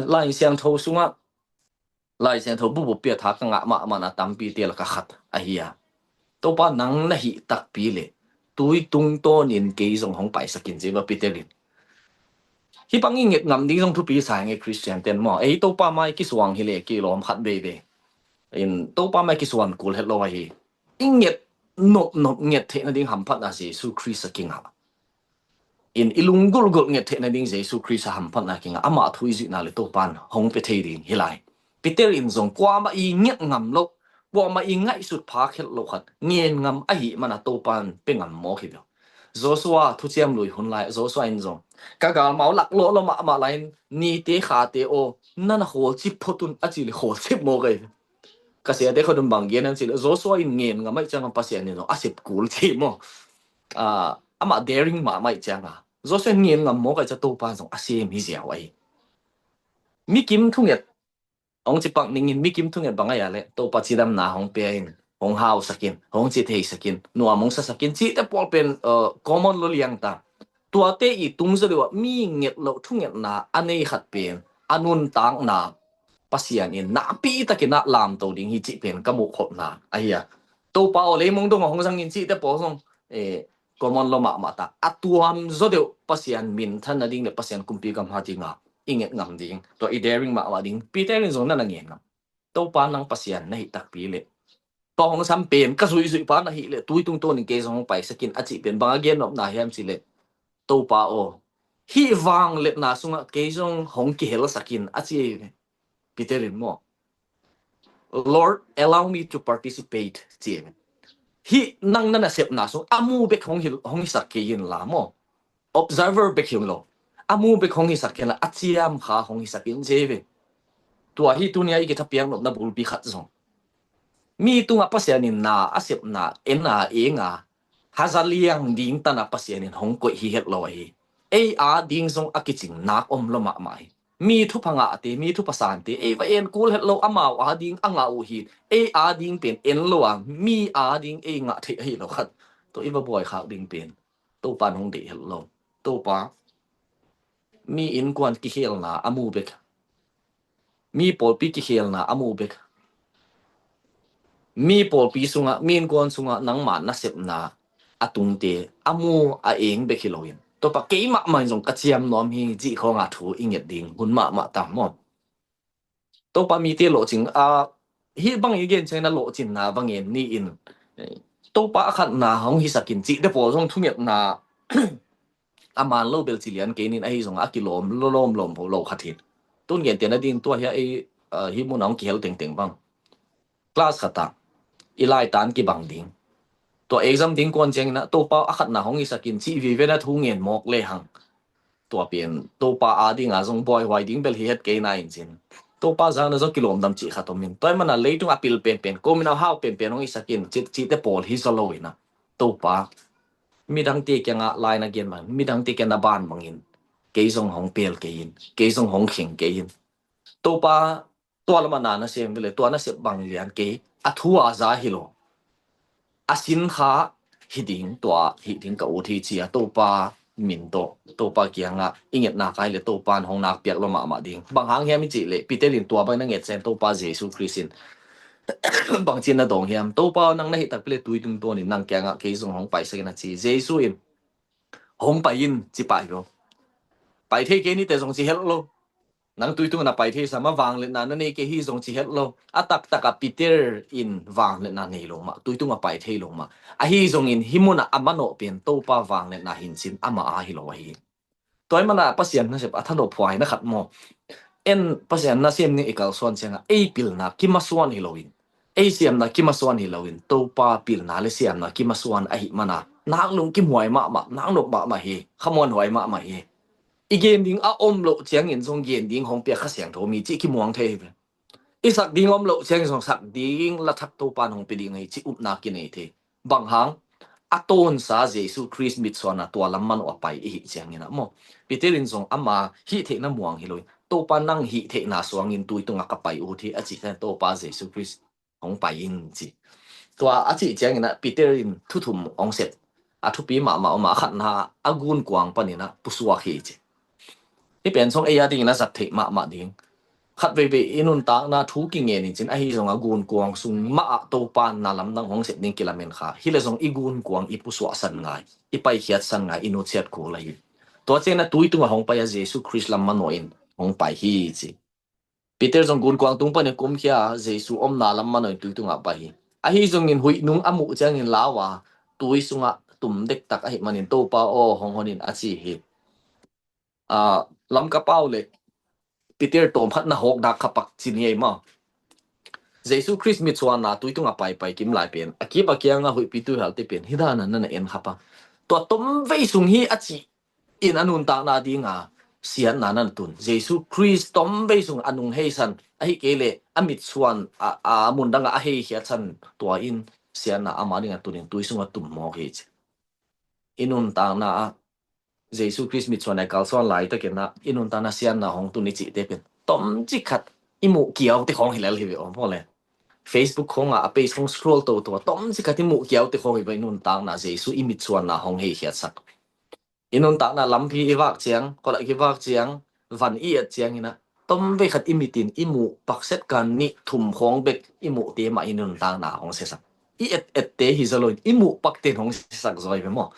Lai Siangtho sungah, Lai Siangtho bup bup pi a tha ka ngah mahmahna tampite laka khat ahi a. Topa, nang na hih takpi leh tui tungtawnin kei zong hong paisak in, ci va Peter in. Hih bang i nget ngam ding zong thupi sa ing e, Khristian ten maw. Ei Topa mai kisuang hi leh kilawm khat veivei. In Topa mai kisuan kul het lo ahi. I nget nopnop nget theihna ding hamphatna Jesu Khrist a kingah. In i lunggulhgulh nget theihna ding Jesu Khrist a hamphatna kingah, amah thu i zuihna leh Topa'n hong pia thei ding hi lai. Peter in zong kuamah i nget ngam loh, kuamah i ngaihsut phak het loh khat ngen ngam ahih man a Topa'n pia ngam mawk hi lo. Joshua thuciam lui hun lai, Joshua in zong, ka galmau laklawh lua mahmah lai-in, nite khate aw, na na khawlcip phot un, a cih leh khawlcip mawk ahi. Ka siate khut un bang gen hiam cih leh, Joshua in ngen ngam ahih ciangin Pasian in zong a sep kul ci maw. Ah, amah daring mahmah ahih ciangin Joshua in ngen ngam mawk ahih ciang Topa'n zong a sem hi ziau ahi. Mi kim thunget, hong ci pak ning in, mi kim thunget bang ahi a leh Topa cidamna hong pia in, hong hausak in, hong ci theisak in, nuam hong sasak in cihte pawl pen, uh, common lua liang ta. Tuate i tung zaw deuh ah mi nget loh thungetna a nei khat pen, a nuntakna Pasian in nakpi takin a lamto ding hi cih pen ka muh khopna ahi a. Topa aw, leimong dong ah hong zang in cihte pawl zong, eh, common lua mahmah ta. A tuam zaw deuh Pasian minthan nading leh Pasian kumpi gam hat ding a i nget ngam ding, tua i daring mahmah ding. Peter in zong na na ngen ngam. Topa, nang Pasian na hih takpi leh, tua hong sam pen ka zuihzuih pa na hih leh tui tungtawnin kei zong hong paisak in, a cih pen bang a gen nopna hiam cih leh, Topa aw, hih vangliatna sungah kei zong hong kihelsak in, a ci hi. Peter in maw, Lord, allow me to participate, ci hi. Hih nang na nasepna sung a mu bek hong hi, hong hisak kei in la maw. Observer bek hi lo. A mu bek hong hisak kei in la, a ciam kha hong hisak in, ci hi. Tua hi tuni a i kithapiak nopna bulpi khat zong. Mi tungah Pasian in na a sepna, en a, eng a, haza liang ding tan a Pasian in hong koih hi het lo ahi. Ei ading zong a kicing nak om lua mahmah hi. Mi thupha ngahte, mi thupha sante, ei va en kul het lo, amau ading a ngah uh hi. Ei ading pen en lo a, mi ading ei ngah theih ahi lo khat. Tua i va buai khak ding pen Topa'n hong deih het lo. Topa, mi innkuan kikhelna a mu bek, mi pawlpi kikhelna a mu bek, mi pawlpi sungah, mi innkuan sungah nangma nasepna a tungte a mu a eng bek hi loin, Topa, keimah mah in zong ka ciam nuam hi, cih khawng a thu i nget ding hun mahmah ta maw. Topa, mite lawhcing, a, hih bang i gen ciangin a lawhcinna bangin ni in, eh, Topa, a khatna hong hisak in cihte pawl zong thungetna a man lo bel ci lian kei ning, ahi zongin a kilawm lo, lawm lawm lo khat hi. Tun gentehna ding tua hi a, ei, a, hih mun a hong kihel tengteng bang, class khat ah i laitan kibang ding, tua exam ding kuan ciangin a, Topa, a khatna hong hisak in cih vive na thu ngen mawk lehang, tua pen Topa ading a zong buaihuai ding bel hi het kei na in cin, Topa zang na zong kilawmdam cih khat om in, tua ahih man a leitung a pil penpen, komin a hau penpen hong hisak in cih, cihte pawl hi zaw lo in a, Topa, midangte kiangah lai na gen bang, midangte kiang na ban bangin kei zong hong pel kei in, kei zong hong kheng kei in. Topa, tua lamah na na sem ve leh, tua nasep bang lian kei, a thu a za hi lo, a sin kha hi ding, tua hi ding ka ut hi, ci a Topa min tawh, Topa kiangah i ngetna kai leh Topa'n hong nakpiak lua mahmah ding. Bang hang hiam i cih leh, Peter in tua bang na nget ciang Topa Jesu Khrist in Bangci na dawng hiam? Topa aw, nang na hih takpi le tui tung tawnin nang kiangah kei zong hong paisak in, a ci. Jesu in, hong pai in, ci pah hi lo. Pai thei kei ni teh zong ci het lo. Nang tui tungah na pai thei sam a, vangliatna na nei kei hi zong ci het lo. A taktakah Peter in vangliatna nei lo mah, tui tungah pai thei lo mah. Ahi zongin hih munah a manawh pen Topa vangliatna hincin amah a hi lo ahi. Tua ahih manin Pasian nasep a thanop phuai na khat maw? En Pasian nasem ning i kalsuan ciangah ei pilna kimasuan hi loin, ei siamna kimasuan hi loin, Topa pilna le siamna kimasuan ahih manin nak lung kimhuai mahmah, nak nop mahmah hi, khamuanhuai mahmah hi. I gen ding a om loh ciangin zong gen ding hong pia Kha Siangtho mi cih kimuang thei hi ve. I sak ding om loh ciangin zong sak ding la thak Topa in hong pia ding hi cih upna kinei thei. Bang hang? A tawnsa Jesu Khrist mitsuanna tua lam manawh a pai i hih ciangin ah maw, Peter in zong ama hih theihna muang hi loin, Topa nang hih theihna suangin tui tungah ka pai ut hi, a cih ciangin Topa Jesu Khrist hong pai in ci. Tua a cih ciangin ah Peter in thu thum hong sep. A thupi mahmah om a, a khatna a gunkuang panin ah pusuak hi ci. Hih pen zong ei a dingin a zat theih mahmah ding. Khat veivei i nuntakna thu kingen in cin, ahi zongah gunkuang sung mah ah Topa na lamdang hong sep ding kilamen kha. Hih leh zong i gunkuang i pusuahsan ngai, i paikhiatsan ngai, i nutsiat kul ahi. Tua ciangin ah tui tungah hong pai a, Jesu Khrist lam manawh in hong pai hi ci. Peter zong gunkuang tung panin kumkhia a, Jesu omna lam manawh in tui tungah pai hi. Ahi zongin huih nung a muh ciangin lau a, tui sungah tum dektak ahih manin, Topa aw, hong hon in, a ci hi. Aa, Lamka pau le Peter tawm khat na hawk dak kha pak ci ni ei maw? Jesu Khrist mitsuanna tui tungah paipai kim lai pen, a kip a kiangah huihpi tuihalte pen hih dan a na na en kha pak. Tua tom vei sung hi a cih in a nuntakna dinga siatna na na tun. Jesu Khrist tom vei sung a nung heisan, ahih kei leh a mitsuan a, a mundangah a heikhiatsan, tua in siatna ama dingah tunin tui sungah tum mawk hi ci. I nuntakna ah Jesu Khrist mitsuanna i kalsuan laitakin ah i nuntakna siatna hong tun i cihte pen tomcik khat i muh kiaute khawng hi lel hi ve aw maw le. Facebook khawngah a page khawng scroll toto a tomcik khat i muh kiaute khawng hi ve, i nuntakna Jesu i mitsuanna hong heikhiatsak. I nuntakna lampi i vak ciang, khualah i vak ciang, van i et ciangin ah tom vei khat i mitin i muh pakset kan nih thum khawng bek i muhte mah i nuntakna hong siasak. I et ette hi zaw loin i muh pakte in hong siasak zaw hi ve maw?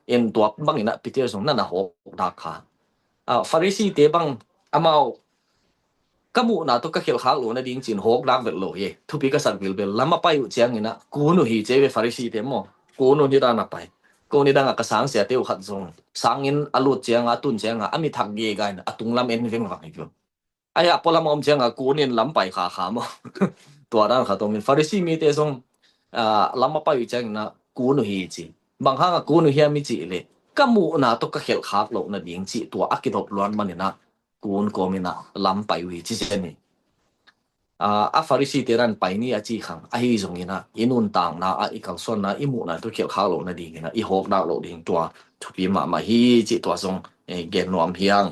In tua bangin ah Peter zong na na hawk dak kha. Aa, Pharisee-te bang amau ka muhna tawh ka khelhkhak loh nading ci-in hawk dak vet lo hi. Thupi ka sak bilbel, lam a pai uh ciangin ah kun uh hi ci ei ve Pharisee-te maw. Kun uh hi dan a pai. Kun uh hi dan a, ka sangsiate uh khat zong sanginn a lut ciangah, a tun ciangah a mit hak gega in a tunglam en vengvang hi kio. Ahi a pualam a om ciangah kun in lam pai khakha maw? Tua dan khat om in Pharisee mite zong, aa, lam a pai uh ciangin ah kun uh hi ci. Bang hangah kun uh hiam i cih leh ka muhna tawh ka khelhkhak loh nading cih tua a kidop luat manin ah kun kawmin ah lam pai uh hi ci zen hi. Aa, a Pharisee-te dan pai ni a ci khang, ahi zongin ah i nuntakna ah, i kalsuanna, i muhna tawh khelhkhak loh nadingin ah, i hawk dak loh ding tua thupi mahmah hi cih tua zong, eh, gen nuam hi hang.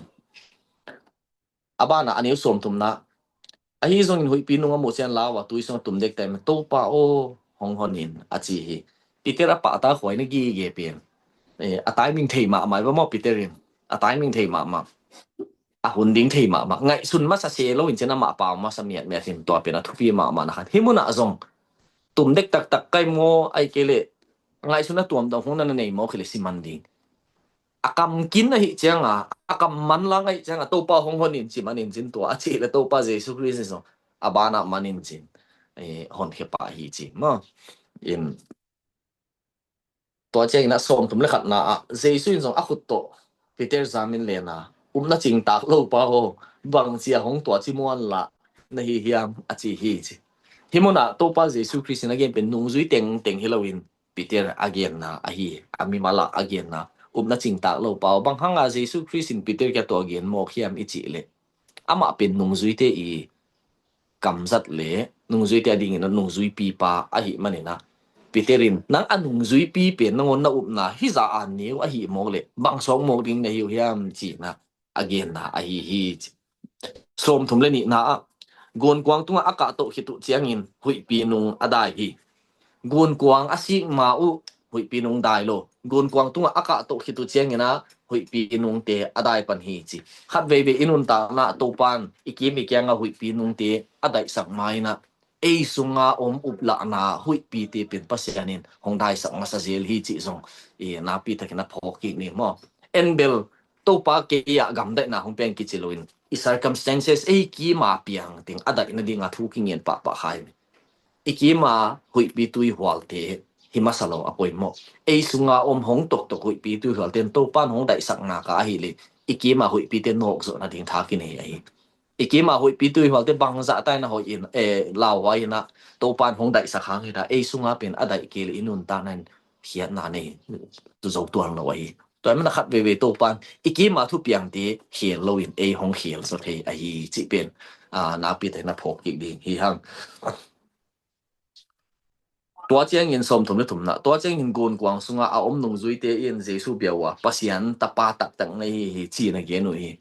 A banah a neu sawmthumna, ahi zongin huihpi nung a muh ciang lau a, tui sungah tum dektak in, Topa aw, hong hon in, a ci hi. Peter a pahtakhuai na gige pen, eh, a timing thei mahmah hi ve maw Peter in. A timing thei mahmah. A hun ding thei mahmah. Ngaihsun masa se loin cin amah pau masa miatmiat in, tua pen a thupi mahmahna khat. Hih munah zong tum dektaktak kai maw, ahih kei leh ngaihsun a tuamtuam hong na na nei maw, kei leh si man ding. A kam kin ahih cianga, a kam manlang ahih cianga, Topa hong hon in ci man in cin, tua a cih leh Topa Jesu Khrist in zong a banah man in cin, eh, honkhia pah hi ci maw. In tua ciangin a sawmthum le khatna ah Jesu in zong a khut tawh Peter zamin len a, upna cingtak lo pa aw, bangci a hong tuah ci muan lah na hi hiam, a ci hi ci. Hih munah Topa Jesu Khrist in a gen pen nungzui tengteng hi loin Peter a genna ahi, a mimal ah a genna, upna cingtak lo pa aw. Bang hanga Jesu Khrist in Peter kiang tua gen mawk hiam i cih leh, amah pen nungzuite i kamzat le nungzuite a dingin a nungzuipi pa ahih manin ah, Peter in, nang a nungzuipi pen nangawn na upna hizah a neu ahih mawk leh bang sawk mawk ding na hi uh hiam, ci-in ah a genna ahi hi ci. Sawmthum le nihna ah, gunkuang tungah a kahtoh khit uh ciangin huihpi nung a dai hi. Gunkuang a sik ma uh huihpi nung dai lo. Gunkuang tungah a kahtoh khit uh ciangin ah huihpi nungte a dai pan hi ci. Khat veivei i nuntakna ah Topa'n i kim i kiangah huihpi nungte a daihsak ma-in ah, ei sunga om uplahna huihpite pen Pasian in hong daisak masa zel hi cih zong i nakpi takin a phawk kik ni maw. En bel Topa kei ah gamdaihna hong piang kici loin i circumstances ei kima piang teng a daihna dinga thu kingen pahpah khai. I kima huihpi tuihualte hi masa lo a poimawh. Ei sunga om hong toktok huihpi tuihualte in Topan hong daihsak nak a ahih leh i kima huihpite nawkzawh nading tha kinei ahi. I kima huihpi tuihualte bangzah taina hoih in lauhuai inah Topan hong daihsak hang inah ei sunga pen a daih kei leh i nuntakna in khiatna nei zo tuan lo ahi. Tua i mana khat veivei Topan i kima thupiangte khel loin ei hong khel zaw thei ahi cih pen nakpi takin a phawk kik ding hi hang. Tua ciangin sawmthum le thumna, tua ciangin gunkuang sunga a om nungzuite in Jesu bia uh a, Pasian tapa taktak na hi hi ci-in a gen uh hi.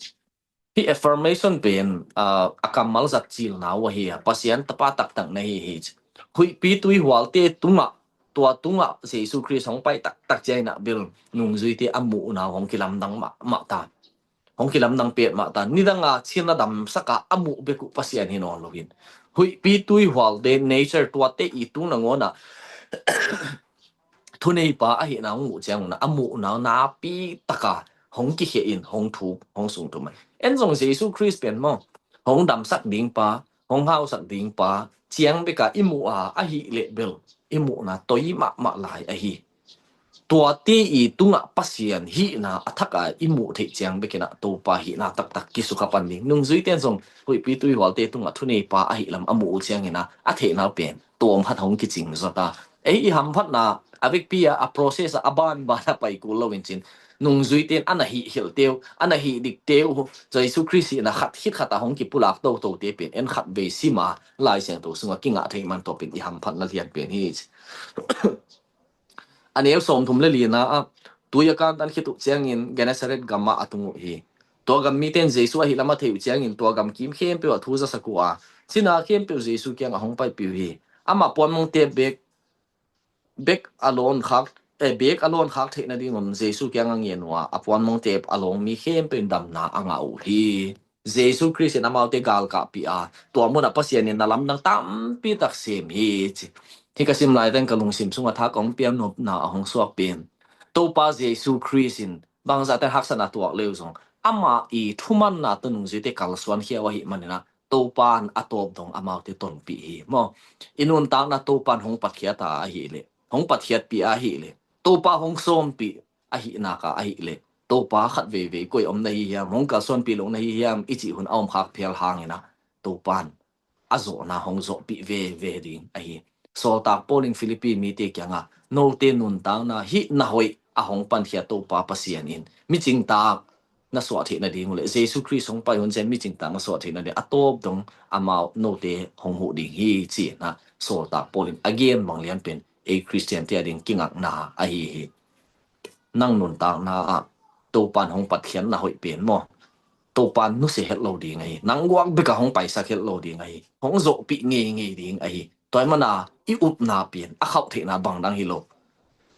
Hih affirmation pen a kammal zat cilna uh ahi a, Pasian tapa taktak na hi hi ci. Huihpi tuihualte tungah, tua tungah Jesu Khrist hong pai taktak ciangin ah bel nungzuite a muhna uh hong kilamdang mahmah ta. Hong kilamdang petmah ta. Nidanga Chin a damsaka a muh bek uh Pasian hi nawn loin, huihpi tuihualte nature tuate i tung nangawnah thuneipa ahihna hong muh ciangunah a muhna uh nakpi taka hong kikhia in hong thuk hong sungthum ahi. En zong Jesu Khrist pen maw, hong damsak ding pa, hong hausak ding pa ciang beka i muh a ahih leh bel i muhna toi mahmah lai ahi. Tuate i tungah Pasian hihna a thaka i muh theih ciang bekinah Topa hihna taktak kisukha pan ding. Nungzuite in zong huihpi tuihualte tungah thuneipa ahih lam a muh uh cianginah a theihna pen tawm khat hong kicing zawta. Ei i hamphatna a vekpi a, a process a, a banban a pai kul loin cin nungzuite in a na hih hilhte uh, a na hih dikte uh, Jesu Khrist hihna khat khit khat a hong kipulak totote pen en khat vei sima Lai Siangtho sungah kingah theih man tawpin i hamphatna lian pen hi. A neu sawmthum le lina ah tui a kantan khit uh ciangin Gennesaret gamah a tung uh hi. Tua gam mite in Jesu ahih lam a theih uh ciangin tua gam kim khempeuh ah thu zasak uh a, cina khempeuh Jesu kiangah hong paipih uh hi. Amah puanmongte bek bek a lawn khak eh, bek a lawn khak theih nadingun Jesu kiangah ngen uh a, a puanmongte a lawng mi khempeuh in damna a ngah uh hi. Jesu Khrist in amaute galkahpih a, tua munah Pasian in na lamdang tampi tak sem hi ci. Hih ka sim laiteng ka lungsim sungah tha ka hong pian nopna a hong suak pen Topa Jesu Khrist in bangzahte haksatna tuak leu zong amah i thumanna tawh nungzuite kalsuan khia uh ahih maninah Topan a tawp dong amaute tonpih hi maw. I nuntakna Topan hong patkhiat a ahih leh, hong patkhiatpih a ahih leh, Topa hong sawmpih ahih naka ahih leh, Topa khat veivei koi om na hi hiam, hong kalsuanpih lo na hi hiam i cih hun a om khak phial hanginah Topan a zawhna hong zawhpih veve ding ahi. Sawltak Paul in Philippi mite kiangah note nuntakna hih na hoih a hong pankhia Topa Pasian in micingtak na suah theih nading uh le Jesu Khrist hong pai hun cian micingtak na suah theih nading a tawp dong amau note hong huh ding hi ci-inah Sawltak Paul in a gen bang lian pen ei Khristiante a ding kingakna ahi hi. Nang nuntakna ah Topan hong patkhiatna hoih pen maw, Topan nusia het lo ding ahi. Nang guak beka hong paisak het lo ding ahi. Hong zawhpih ngeingei ding ahi. Tua hi mana i upna pen a khauh theihna bangdang hi lo.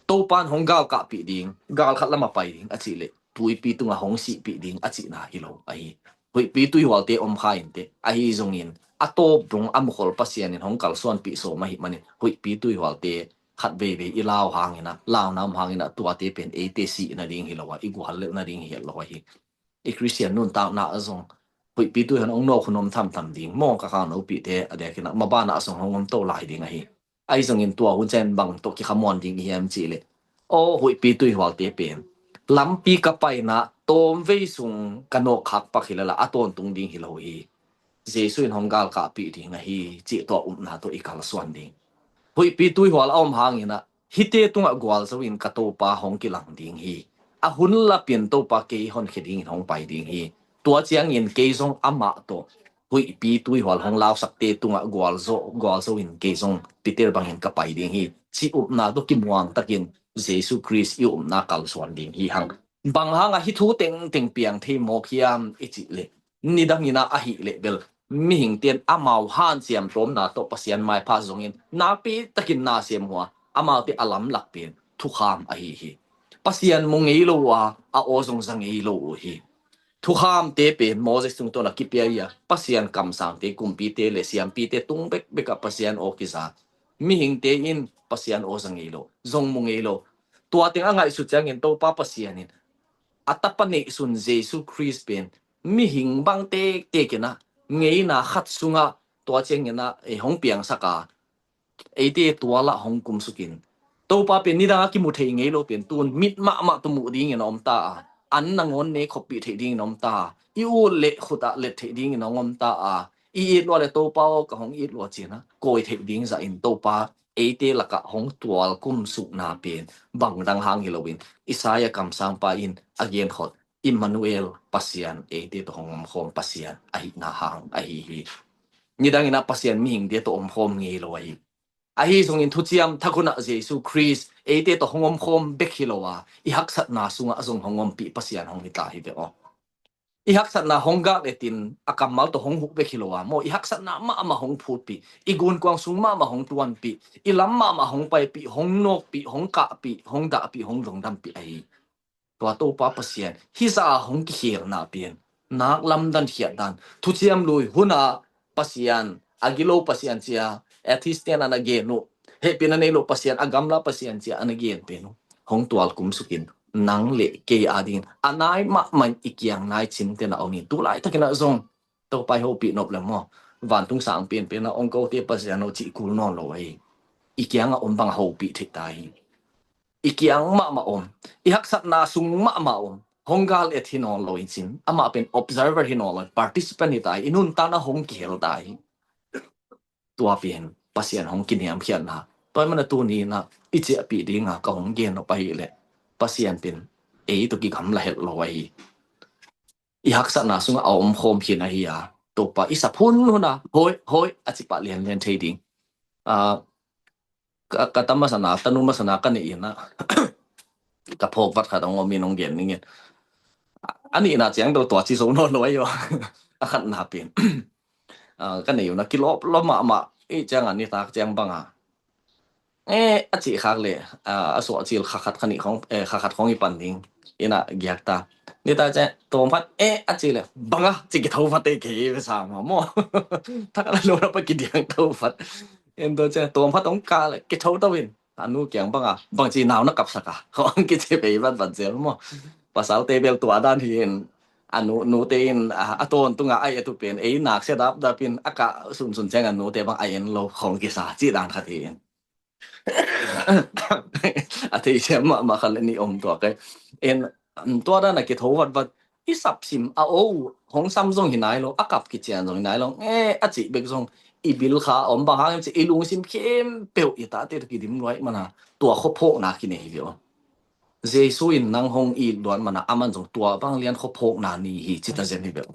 Topan hong galkahpih ding, galkhat lama pai ding a cih leh tuipi tungah hong sihpih ding a cihna hi lo ahi. Huihpi tuihualte om kha inteh ahi zongin a tawp dong a mukhol Pasian in hong kalsuanpih sawm ahih manin huihpi tuihualte khat veivei i lau hanginah, launa om hanginah tuate pen eite sih nading hi lo a, i guallelh nading hi het lo ahi. I Khristian nuntakna ah zong huihpi tuihual hong nawk hun om thamtham ding maw, ka khang nopite a diakinah mabanah a zong hong om to lai ding ahi. Ahi zongin tua hun cian bang tawh kikhamuan ding i hiam cihleh, aw huihpi tuihualte pen lampi ka paina tawmvei sung ka nawk khak pak hi lala a tawntung ding hi lo hi. Jesu in hong galkahpih ding ahi cih tua upna tawh i kalsuan ding. Huihpi tuihual a om hanginah hihte tungah gualzo in ka Topa hong kilang ding hi. A hun lapin Topa kei honkhia dingin hong pai ding hi. Tua ciangin kei zong amah tawh huihpi tuihual hong lausakte tungah gualzo, gualzo in kei zong Peter bangin ka pai ding hi. Cih upna tawh kimuang takin Jesu Khrist i upna kalsuan ding hi hang. Bang hangah hih thu tengteng piang thei mawk hiam i cih leh, nidangin ah ahih leh bel mihingte in amau hanciam tawmna tawh Pasian maipha zongin nakpi takin na sem uh a, amaute a lamlak pen thukham ahi hi. Pasian mu ngei lo uh a, a aw zong za ngei lo uh hi. thukhamte pen Moses tungtawn a kipia hi a, Pasian kamsangte, kumpite le siampite tung bekbek ah Pasian aw kiza. Mihingte in Pasian aw za ngei lo, zong mu ngei lo. Tua teng a ngaihsut ciangin Topa Pasian in a tapa neihsun Jesu Khrist pen mihing bang tektek in ah ngeina khat sungah tua ciangin ah, eh, hong piangsak a, eite tua lah hong kumsukin, Topa pen nidang a kimu thei ngei lo pen tun mit mahmah tawh muh dingin a om ta a, an nangawn ne khoppih theih dingin a om ta a, i ut le khut ah let theih dingin a om ta a, i it lua le Topa aw ka hong it lua ci-in ah kawi theih ding zahin Topa eite lakah hong tual kumsukna pen bang dang hang hi loin Isaiah kamsangpa in a genkhol Immanuel, Pasian eite tawh hong omkhawm Pasian ahihna hang ahi hi. Nidangin ah Pasian mihingte tawh omkhawm ngei lo ahi. Ahi zongin thuciam thak hun ah Jesu Khrist eite tawh hong omkhawm bek hi lo a, i haksatna sungah zong hong ompih Pasian hong hi ta hi ve aw. I haksatna hong gak etin a kammal tawh hong huh bek hi lo a maw, i haksatna mahmah hong phutpih, i gunkuang sung mahmah hong tuanpih, i lam mahmah hong paipih, hong nawkpih, hong kahpih, hong dahpih, hong dongdampih ahi. Tua Topa Pasian hih zah a hong kikhelna pen nak lamdan khiatdan, thuciam lui hun ah Pasian, a gilo Pasian ci-a atheist ten a na gen uh, hehpihna nei lo Pasian, a gamla Pasian ci-a a na gen pen uh hong tual kumsukin nang le kei a dingin a nai mahmah in i kiang nai cinte na om in, tu laitakin ah zong Topa i hopih nop le maw, vantung sang penpen a ong kote Pasian aw cih kul nawn lo ahi. I kiangah om bang a hopih theih ta hi. I kiang mahmah om, i haksatna sung mahmah om, hong gal et hi nawn lo in cin, amah pen observer hi nawn lo in, participant hi ta hi, i nuntakna hong kihel ta hi. Tua pen Pasian hong kiniamkhiatna. Tua ahih manin tuni in ah i ciahpih ding a ka hong gen nop ahih leh, Pasian pen ei tawh kigamla het lo ahi. I haksatna sungah a omkhawm khin ahi a, Topa i sap hunhun a hoi hoi a cipah lianlian thei ding. Ah, ka, ka ta masana, tanu masana ka neih in ah ka phawk vat khat hong om in hong gen ning in. A nihna ciang bel tua ci zo nawn lo ahi aw. A khatna pen, ah, ka neih un ah kilawp lawm mahmah, i ciang a nitak ciang bang a, eh, a cih khak leh, ah, a suah cil kha khat ka nih khong, eh, kha khat khong i pan ding in ah giak ta. Nitak ciang tawm khat, eh, a cih leh bang a ci kitho vat e kei ve sa maw. Thak a na lo na pa kidiang tho vat. En to ciang tawm khat hong kah leh kitho to in. A nu kiang bang a, bangci nau na kapsak a, hong kici pei vat vat zel maw. Pasalte bel tua dan hi in, a nu, nute in, a, a tawntung a ai a tu pen ei nak sia dapdap in a kah sunsun ciang a nute bang a en lo hong kisa cih dan khat hi in. A theisiam mahmah khat le nih om tuak e. En, tua dan a kitho vat vat, i sapsim a o, hong sam zong hi nai lo, a kap kician zong hi nai lo, eh, a cih bek zong i bil kha om, bang hang hiam cih i lungsim khempeuh i tate tawh kidim luai mana tua khuaphawkna kinei hi ve aw. Jesu in nang hong it luat mana aman zong tua bang lian khuaphawkna nei hi ci ta zen hi ve aw.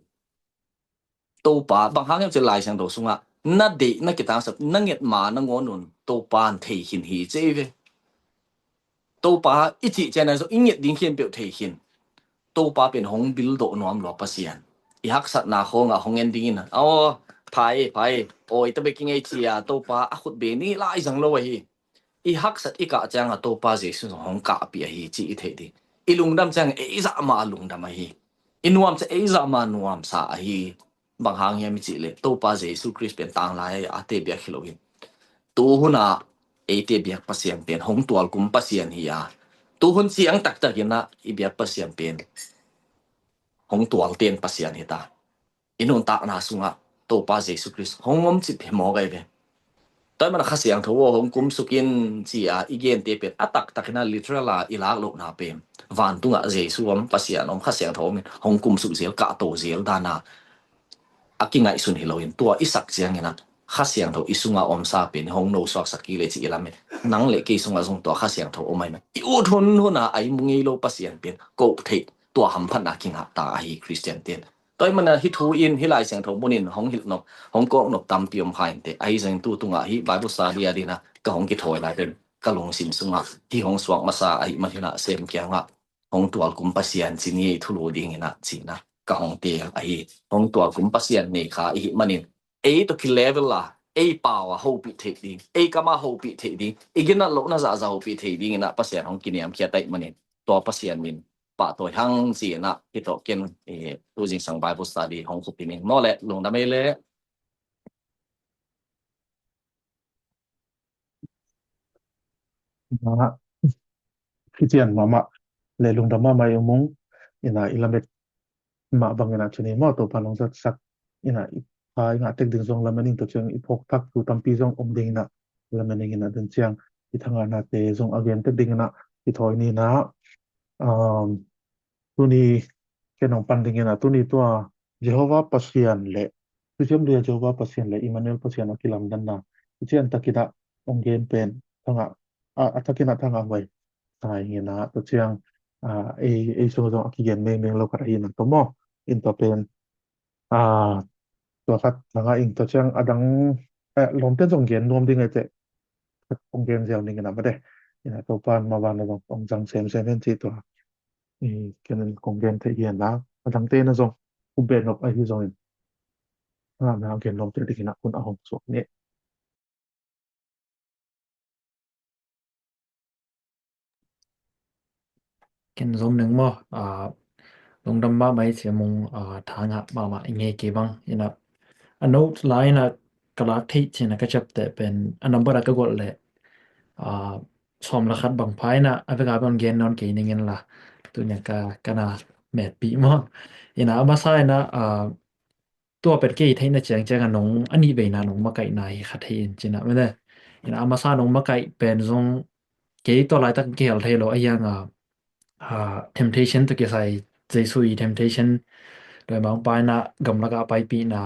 Topa, bang hang hiam cih Lai Siangtho sungah na deih na kitangsap, na nget ma nangawn un Topa in thei khin hi ci hi ve. Topa i cih ciang a zong i nget ding khempeuh thei khin. Topa pen hong bil dawh nuam lua Pasian. I haksatna khawngah hong en dingin, aw, pha e, pha e, awi ta bek i ngei ci-a Topa a khut be ni lai zang lo ahi. I haksat i kah ciangah Topa Jesu zong hong kahpih ahi cih i theih ding. I lungdam ciang ei zah mah a lungdam ahi. I nuam ciang ei zah mah a nuamsa ahi. Bang hang hiam i cih leh Topa Jesu Khrist pen tanglai a eite biak hi lo in, tu hun a eite biak Pasian pen hong tualkum Pasian hi a, tu hun ciang taktak in ah i biak Pasian pen hong tualten Pasian hi ta. I nuntakna sungah Topa Jesu Khrist hong om cip hi mawk ahi ve. Tua ahih manin Kha Siangtho aw hong kumsuk in ci-a i gente pen a taktak in ah literal a i lak lohna pen vantungah Jesu om, Pasian om, Kha Siangtho om in hong kumsuk zel, kahto zel dan a a kingaihsun hi lo in, tua i sak ciangin ah Kha Siangtho i sungah omsa pen hong nosuaksak kik leh ci i lam in, nang le kei sungah zong tua Kha Siangtho om ahih manin i ut hunhun a a i mu ngei lo Pasian pen koh theih, tua hamphatna kingah ta ahi Khristian ten. Tua ahih manin hih thu in, hih Lai Siangtho mun in hong hilh nop, hong kawk nop tampi om kha inteh. Ahi zongin tu tungah hih Bible study a dingin ah ka hong kithawi lai pen ka lungsim sungah hih hong suak masa ahih manin ah Sem kiangah hong tualkum Pasian ci ni, thulu dingin ah ci-in ah ka hong teel ahi. Hong tualkum Pasian nei kha i hih manin ei tawh kilevel a, ei pau a hopih theih ding, ei kam a hopih theih ding, i ginat lohna zahzah hopih theih dingin ah Pasian hong kiniamkhiat ahih manin tua Pasian min pahtawi hang ci-in ah, hih tawh ken, eh, tu zingsang Bible study hong khupin ing maw le, lungdam ei le. Ina, kician mahmah le lungdam mahmah i um ung. Ina, i lamet mah bangin ah tuni maw, Topa nong zatsak. Ina, i pha i ngah tek ding zong lamen ing, tua ciang i phawk thak thu tampi zong om ding ina, lamen ing ina, den ciang i thangahnate zong a gen tek ding ina, i thawi ni ina. Um, tuni ken hong pan ding ina, tuni tua Jehovah Pasian le, thuciam dia Jehovah Pasian le Emmanuel Pasian a kilamdanna, i cian tak ina hong gen pen, thangah, a, a thak ina thangah huai sa ing ina, tua ciang, a, ei, ei sung zong a kigen mengmeng lo khat ahi ina, tua maw, in tua pen, a, tua khat thangah ing, tua ciang a dang, eh, lawmte zong gen nuam ding ai teh, khat hong gen ziau ning ina mate. Ina, Topa in ma van a zong hong zang semsem hen ci tua. I, ken kong gen thei hi ina, a dangte ina zong, u ben op ahi zongin, a, na gen lawmte ding ina hun a hong suak ni. Ken zom ning maw, a, lungdam mahmah i Sia Mung, a, tha ngah mahmah i ngei kei bang ina, a note la ina ka lak theih cina ka ciapteh pen a number a ka golh leh, a, sawm le khat bang pha ina, a vek a bang gen nawn kei ning inla, tuni a ka, ka na metpih maw. Ina, a masa ina, a, tua pen kei theihna ciangciang a nong, a nih veina nong makaihna hi kha thei in cina mene. Ina, a masa nong makaih pen zong kei tua laitak kihel thei lo a hiang a, a, temptation tawh kisai, Jesu i temptation, doi mangpa ina gamlak a paipihna,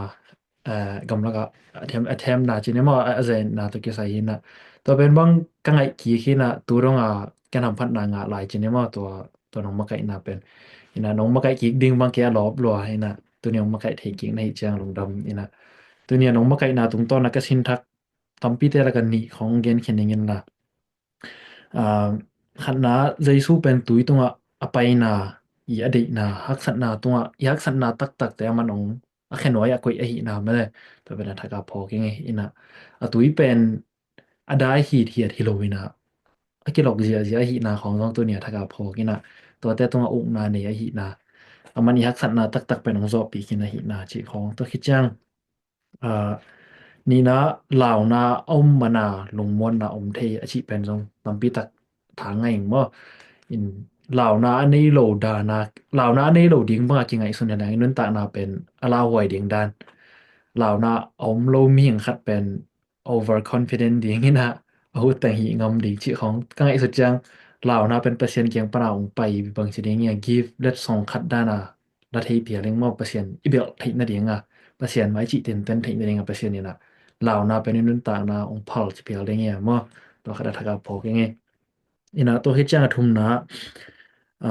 a, gamlak a, a them, a themna cina maw, a, a zenna tawh kisai hi ina. Tua pen bang ka ngaih kik hi ina, tu dong a ken hamphatna ngah lai cina maw, tua, tua nong makaihna pen. Ina, nong makaih kik ding bang kei a lawp lua ina, tuni nong makaih thei kik na hi ciang lungdam ina. Tuni a nong makaihna tungtawn a ka sin thak tampite lak a nih khong gen khin ning inla. A, khatna, Jesu pen tui tungah a paina, i a deihna, haksatna tungah, i haksatna taktakte a man ong, a khenuai a koih ahihna mene, tua pen a thak a phawk ing e ina. A tui pen a dai hithiat hi lo ina, a kilok ziahziah ahihna khong zong tuni a thak a phawk ina, tuate tungah ukna nei ahihna, a man i haksatna taktak pen ong zawhpih khin ahihna cih khong, tua khit ciang, a, nihna, launa a om mana lungmuanna om thei a cih pen zong tampi tak tha ngah ing maw. In, launa a nei lo dana, launa a nei lo ding banga kingaihsun hi leng i nuntakna pen a lauhuai ding dan. Launa a om lo mihing khat pen overconfident ding ina, a hutteng hih ngam ding cih khong ka ngaihsut ciang, launa pen Pasian kiang pana ong pai bang ci ding ia, gift letsong khat dana la thei phial ding maw, Pasian i belh theih nadinga, Pasian mai cih tenten theih nadinga, Pasian ina launa pen i nuntakna ong phal ci phial ding ia maw, tua khat a thak a phawk ing e. Ina, tua hi ciang a thumna, a,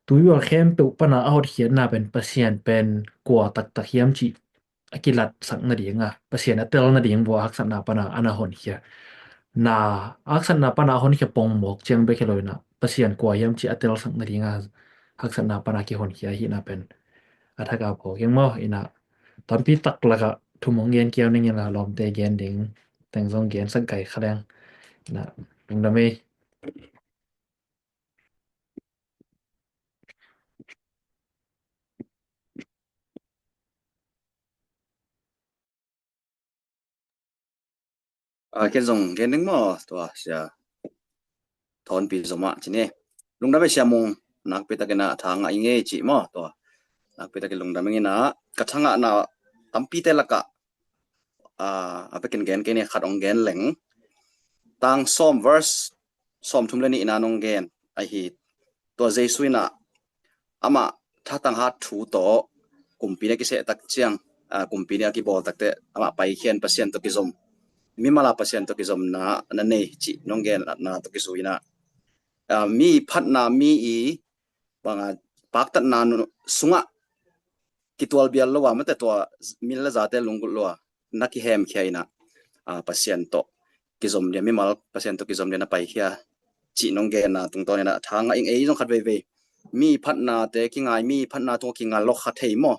tuihual khempeuh pana a hotkhiatna pen Pasian pen kua taktak hiam cih a kilatsak nadinga, Pasian a tel nading bua haksatna pana a na honkhia. Na, haksatna pana a honkhia pongmawk ciang bek hi lo ina, Pasian kua hiam cih a telsak nadinga, haksatna pana kihonkhia ahihna pen a thak a phawk ing maw ina, tampi tak laka thum ong gen kiau ning inla, lawmte gen ding teng zong gensak gai kha leng ina, lungdam ei. A, ken zong gen ding maw, tua Sia Thawnpi zom ah ci ni. Lungdam ei Sia Mung, nakpi takin a tha ngah i ngei ci maw, tua nakpi takin lungdam ing ina, ka tha ngahna tampite lakah, a, a pekin gen kei ni, khat ong gen leng. Tang sawm verse sawmthum le nih ina nong gen ahi, tua Jesu ina amah thatang hat thu tawh kumpi na kiseh tak ciang, a, kumpi na kibawl takte amah paikhian Pasian tawh kizom, mimala Pasian tawh kizomna na nei cih nong gen na tawh kizui ina, a, mi phatna, mi i banga paktatna nu-, sungah kitualbial lo a, mate tua min le zate lunggulh lo a na kihemkhia ina, a, Pasian tawh kizom dia, mimal Pasian tawh kizom dia na paikhia cih nong genna tungtawn ina tha ngah ing ei zong khat veivei. Mi phatnate kingai, mi phatna tungah kingai lo kha thei maw.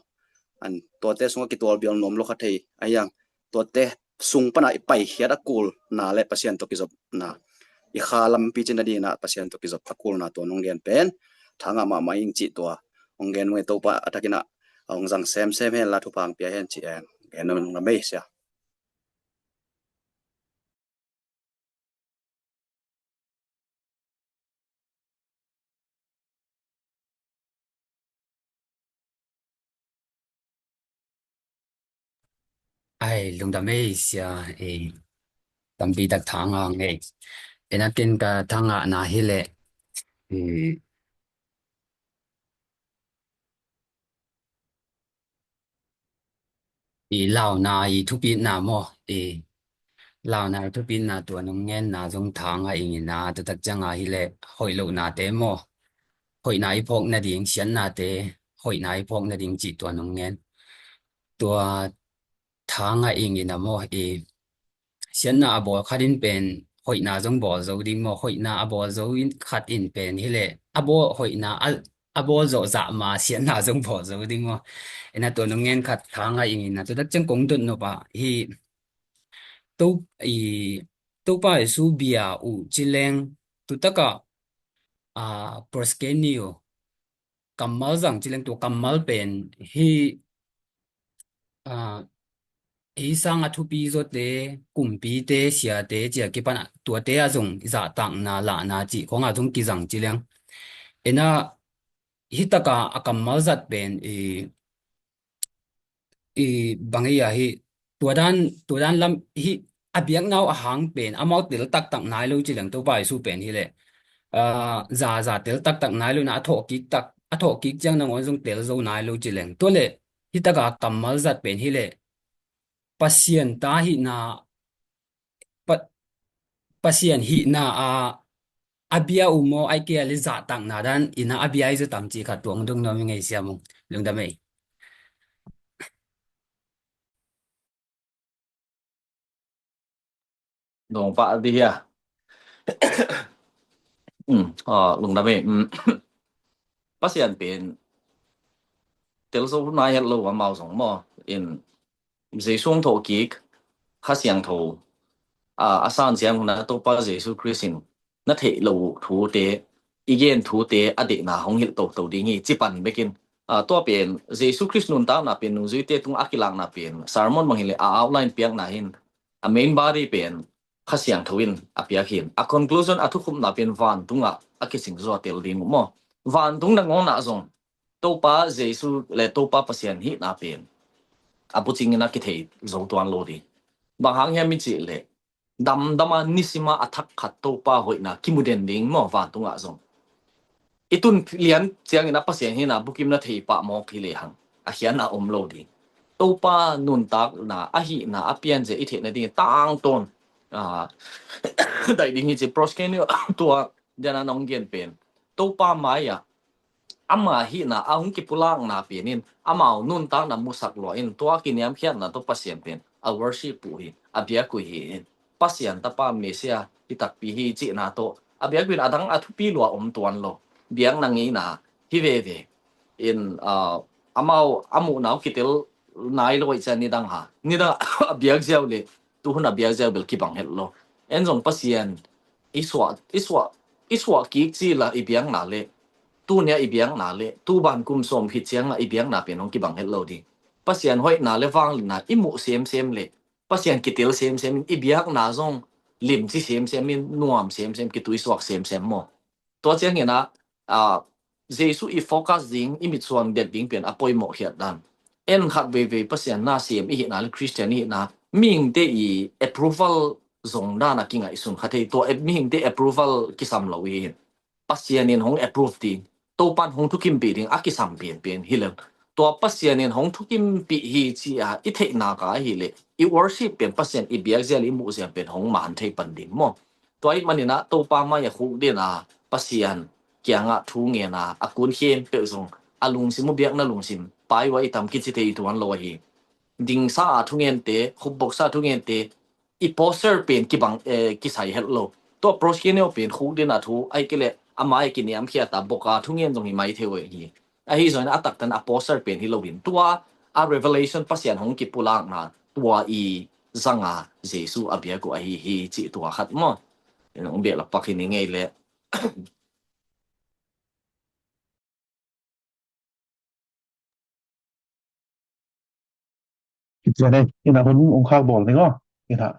An tuate sungah kitualbial nuam lo kha thei. A hiang tuate sung pana i paikhiat a kulna le Pasian tawh kizopna, i kha lampi cina dina Pasian tawh kizop a kulna tua nong gen pen thangah mahmah ing cih tua hong gen uh hi. Topa a takin ah hong zang semsem hen la, thupha hong pia hen ci eng. Gen nong na mei sia. Ai, lungdam ei sia, ei, tampi tak thangah ngei. Ei, nakin ka thangahna hi leh, ei, i launa i thupitna maw, i launa i thupitna tua nong ngenna zong thangah ing ina, tua tak cianga hi leh hoih lohnate maw, hoihna i phawk nading, siatnate hoihna i phawk nading cih tua nong ngen. Tua thangah ing ina maw, i siatna a bawl khat in pen hoihna zong bawl zo ding maw, hoihna a bawl zo in khat in pen hi leh a bawl, hoihna a, a bawl zawh zah ma siatna zong bawl zo ding maw. Ina tua nong ngen khat thangah ing ina, tua tak ciang kong dot nop ah hi, to, i, Topa Jesu bia uh ci leng, tu takah, a, proskenio kammal zang ci leng, tua kammal pen hi, a, ei sang a thupi zawte, kumpite, siate, cia kipan a, tuate a zong zahtakna lahna cih khong a zong kizang ci leng. Ina hi taka a kammal zat pen i, i bang ei a hi, tua dan, tua dan lam hi, a biakna uh a hang pen amau tel taktak nai lo ci leng, Topa Jesu pen hi leh, a, za, za tel taktak nai lo ina, a thawhkik tak, a thawhkik ciang nangawn zong tel zo nai lo ci leng. Tua leh hi taka kammal zat pen hi leh Pasian ta hihna, Pa-, Pasian hihna a, a bia uh maw, ai kei a leh zahtakna dan ina a bia i zaw tam cih khat tua hong dong nuam ing ei sia mung. Lungdam ei. Dong pah di hia. Um, ah, lungdam ei. Um, Pasian pen tel zo nai het lo amau zong maw. In Jesu hong thawhkik, Kha Siangtho, a, a san siang hun a Topa Jesu Khrist in na theih loh thute, i gen thute a deihna hong hilh toto ding hi, ci pan bekin. A, tua pen Jesu Khrist nuntakna pen, nungzuite tung a kilakna pen, sermon bang hi leh a outline piakna hin, a main body pen Kha Siangtho in a piak hin, a conclusion, a thukhupna pen vantungah a kising zaw tel ding uh maw. Vantung nangawnah zong Topa Jesu le Topa Pasian hihna pen a bucingin a kithei zo tuan lo ding. Bang hang hiam i cih leh, damdama nisima a thak khat Topa hoihna kimu den ding maw, vantungah zong. I tun lian ciangin a Pasian hihna bukim na thei pah mawk hi lehang a khiatna om lo ding. Topa nuntakna, a hihna, a pianzia i theihna ding tangtawn, a, daih ding hi ci. Proskenio tua dena nong gen pen Topa mai-ah ama hihna a hong kipulakna penin amau nuntakna musak lua in, tua kiniamkhiatna tawh Pasian pen a worship uh hi, a biak uh hi in, Pasian Tapa Messiah hi takpi hi cihna tawh a biak uh in, a dang a thupi lua om tuan lo. Biakna ngeina hi veve in, ah, amau a muhna uh kitel nai lo ahih ciang nidang ha, nidang a biak ziau le tuhun a biak ziau bel kibang het lo. En zong Pasian i suah, i suah, i suah kik ci la i biakna le, tunia i biakna le, tu ban kum sawm khit cianga i biakna pen hong kibang het lo ding. Pasian hoihna le vangliatna i muh semsem le, Pasian kitel semsem in, i biakna zong limci semsem in, nuam semsem, kituisuak semsem maw. Tua ciangin ah, ah, Jesu i focus ding, i mitsuan det ding pen a poimawh khiat dan. En khat veivei Pasian na sem i hihna le Christian i hihna, mihingte i approval zong dan a kingaihsun kha thei, tua ap-, mihingte approval kisam lo i hi. Pasian in hong approve ding, Topan hong thukimpih ding a kisam pianpian hi lo. Tua Pasian in hong thukimpih hi ci-a i theihna ka ahih leh, i worship pen, Pasian i biakzia le i muhzia pen hong man thei pan ding maw. Tua ahih manin ah Topa mai-ah khukdin a, Pasian kiangah thu ngen a, a kun khempeuh zong a lungsim uh, biakna lungsim, pai uh a i tam kici thei tuan lo ahi. Dingsa a thungente, khupboksa thungente, i posture pen kibang, eh, kisai het lo. Tua proskenio pen khukdin a thu, ahih kei leh a mai-ah kiniamkhiat a, boka thungen zong hi mai thei uh ahi. Ahi zongin a taktak a posture pen hi lo in, tua a revelation Pasian hong kipulakna tua i zanga Jesu a biak uh ahi hi cih tua khat maw. Hong behlap pak hi ni ngei leh. Tua ciang ei, ina hun ong khak bawl ning aw. Ina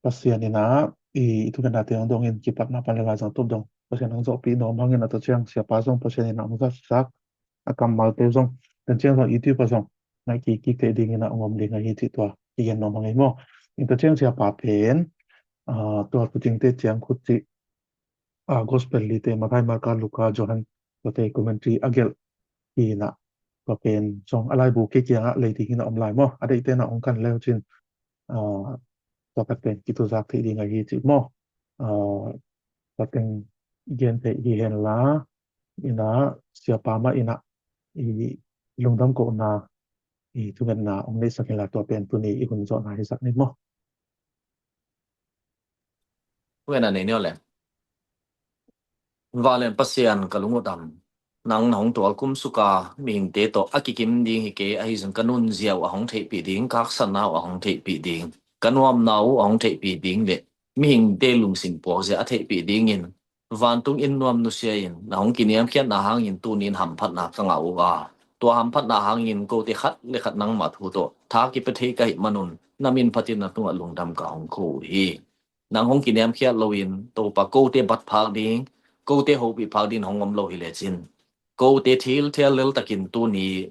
Pasian ina i, i thungetnate hong dongin kipatna pan le laizang tup dong Pasian hong zawhpih nuam hangin a tua ciang siapa zong Pasian ina hong zatsak, a kammalte zong, tua ciang zong YouTube ah zong ngaih kik kik theih dingin a hong om ding ahi cih tua kigen nuam hang ei maw. Tua ciang siapa pen, ah, tua Thucingte Ciang Khut cih, ah, Gospel lite, Matthai, Marka, Luka, Johan, tuate commentary a gelh hi ina, tua pen zong a laibu kei kiangah lei dingin a om lai maw. A deihte na ong kan leu cin, ah, tua khat pen kituzak theih ding ahi cih maw. Ah, tua teng gen theih hi hen la, ina siapa mah ina i lungdam kohna, i thungetna ong neihsak in la, tua pen tuni i hun zawhna hisak ni maw. Thungetna nei ni aw le. Vanglian Pasian, ka lung uh dam. Nang na hong tual kumsuk a, mihingte tawh a kikim ding hi kei, ahi zong ka nunzia uh a hong theihpih ding, ka haksatna uh a hong theihpih ding, ka nuamna uh a hong theihpih ding le mihingte lungsim puakzia a theihpih dingin vantung inn nuam nusia in na hong kiniamkhiatna hangin tuni in hamphatna ka ngah uh a, tua hamphatna hangin kote khat le khat nangmah thu tawh tha kipia thei ka hih manun na min phatin na tungah lungdam ka hong ko uh hi. Nang hong kiniamkhiat loin Topa kote bat phak ding, kote hopih phak ding hong om lo hi lecin, kote thil thial lel takin tuni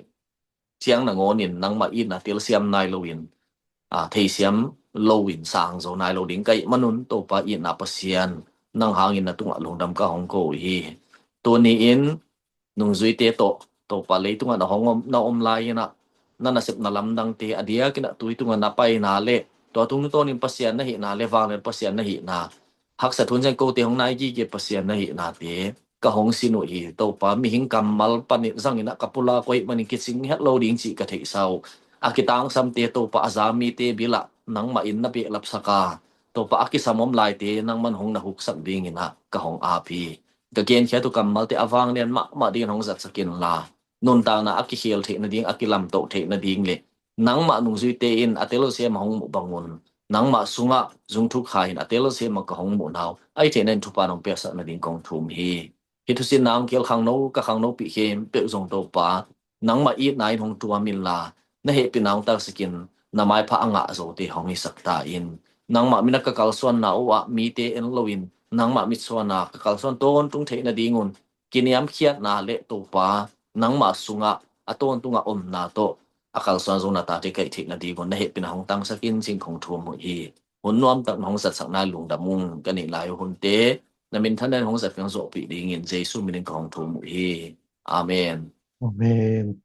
ciang nangawnin nangmah itna telsiam nai loin, a, theisiam loin sang zo nai lo ding ka hih manun Topa itna Pasian, nang hangin na tungah lungdam ka hong ko uh hi. Tuni in nungzuite tawh Topa leitungah na hong om, na om lai inah, na nasepna lamdangte a diakinah tui tungah na paina le tua tungtawnin Pasian na hihna le vanglian Pasian na hihna, haksat hun ciang kote hong nai gige Pasian na hihnate ka hong sin uh hi. Topa, mihing kammal panin zanginah ka pulak uh ahih manin kicing het lo ding cih ka theihsa uh. A kitangsamte Topa a za mite bilah nangmah in na behlapsak a, Topa a kisam om laite nangman hong na huksak dinginah ka hong ap hi. Ka genkhiat uh kammalte a vanglian mahmah dingin hong zatsak inla, nuntakna a kikhel theih nading, a kilamtoh theih nading le nangmah nungzuite in a telsiam a hong muh bangun nangmah sungah zungthuk kha in a telsiam a ka hong muhna uh a i theihna in thupha nong piaksak nading kong thum hi. Hih thusinna hong kial khangno, ka khangnopi khempeuh zong Topa, nangmah itna in hong tuam inla, na hehpihna hong taksakin na maipha a ngah zote hong hisak ta in. Nangmah mina ka kalsuanna uh ah mite en loin nangmah mitsuana ka kalsuan tawntung theih nadingun kiniamkhiatna le Topa nangmah sungah a tawntungah omna tawh a kalsuan zong na tate ka hih theih nadingun na hehpihna hong tangsakin cing kong thum uh hi. Hun nuamtak na hong zatsak nai lungdam ung. Ka neih lai uh hunte na minthanna in hong zat ka hong zawhpih dingin Jesu minin ka hong thum uh hi. Amen. Amen.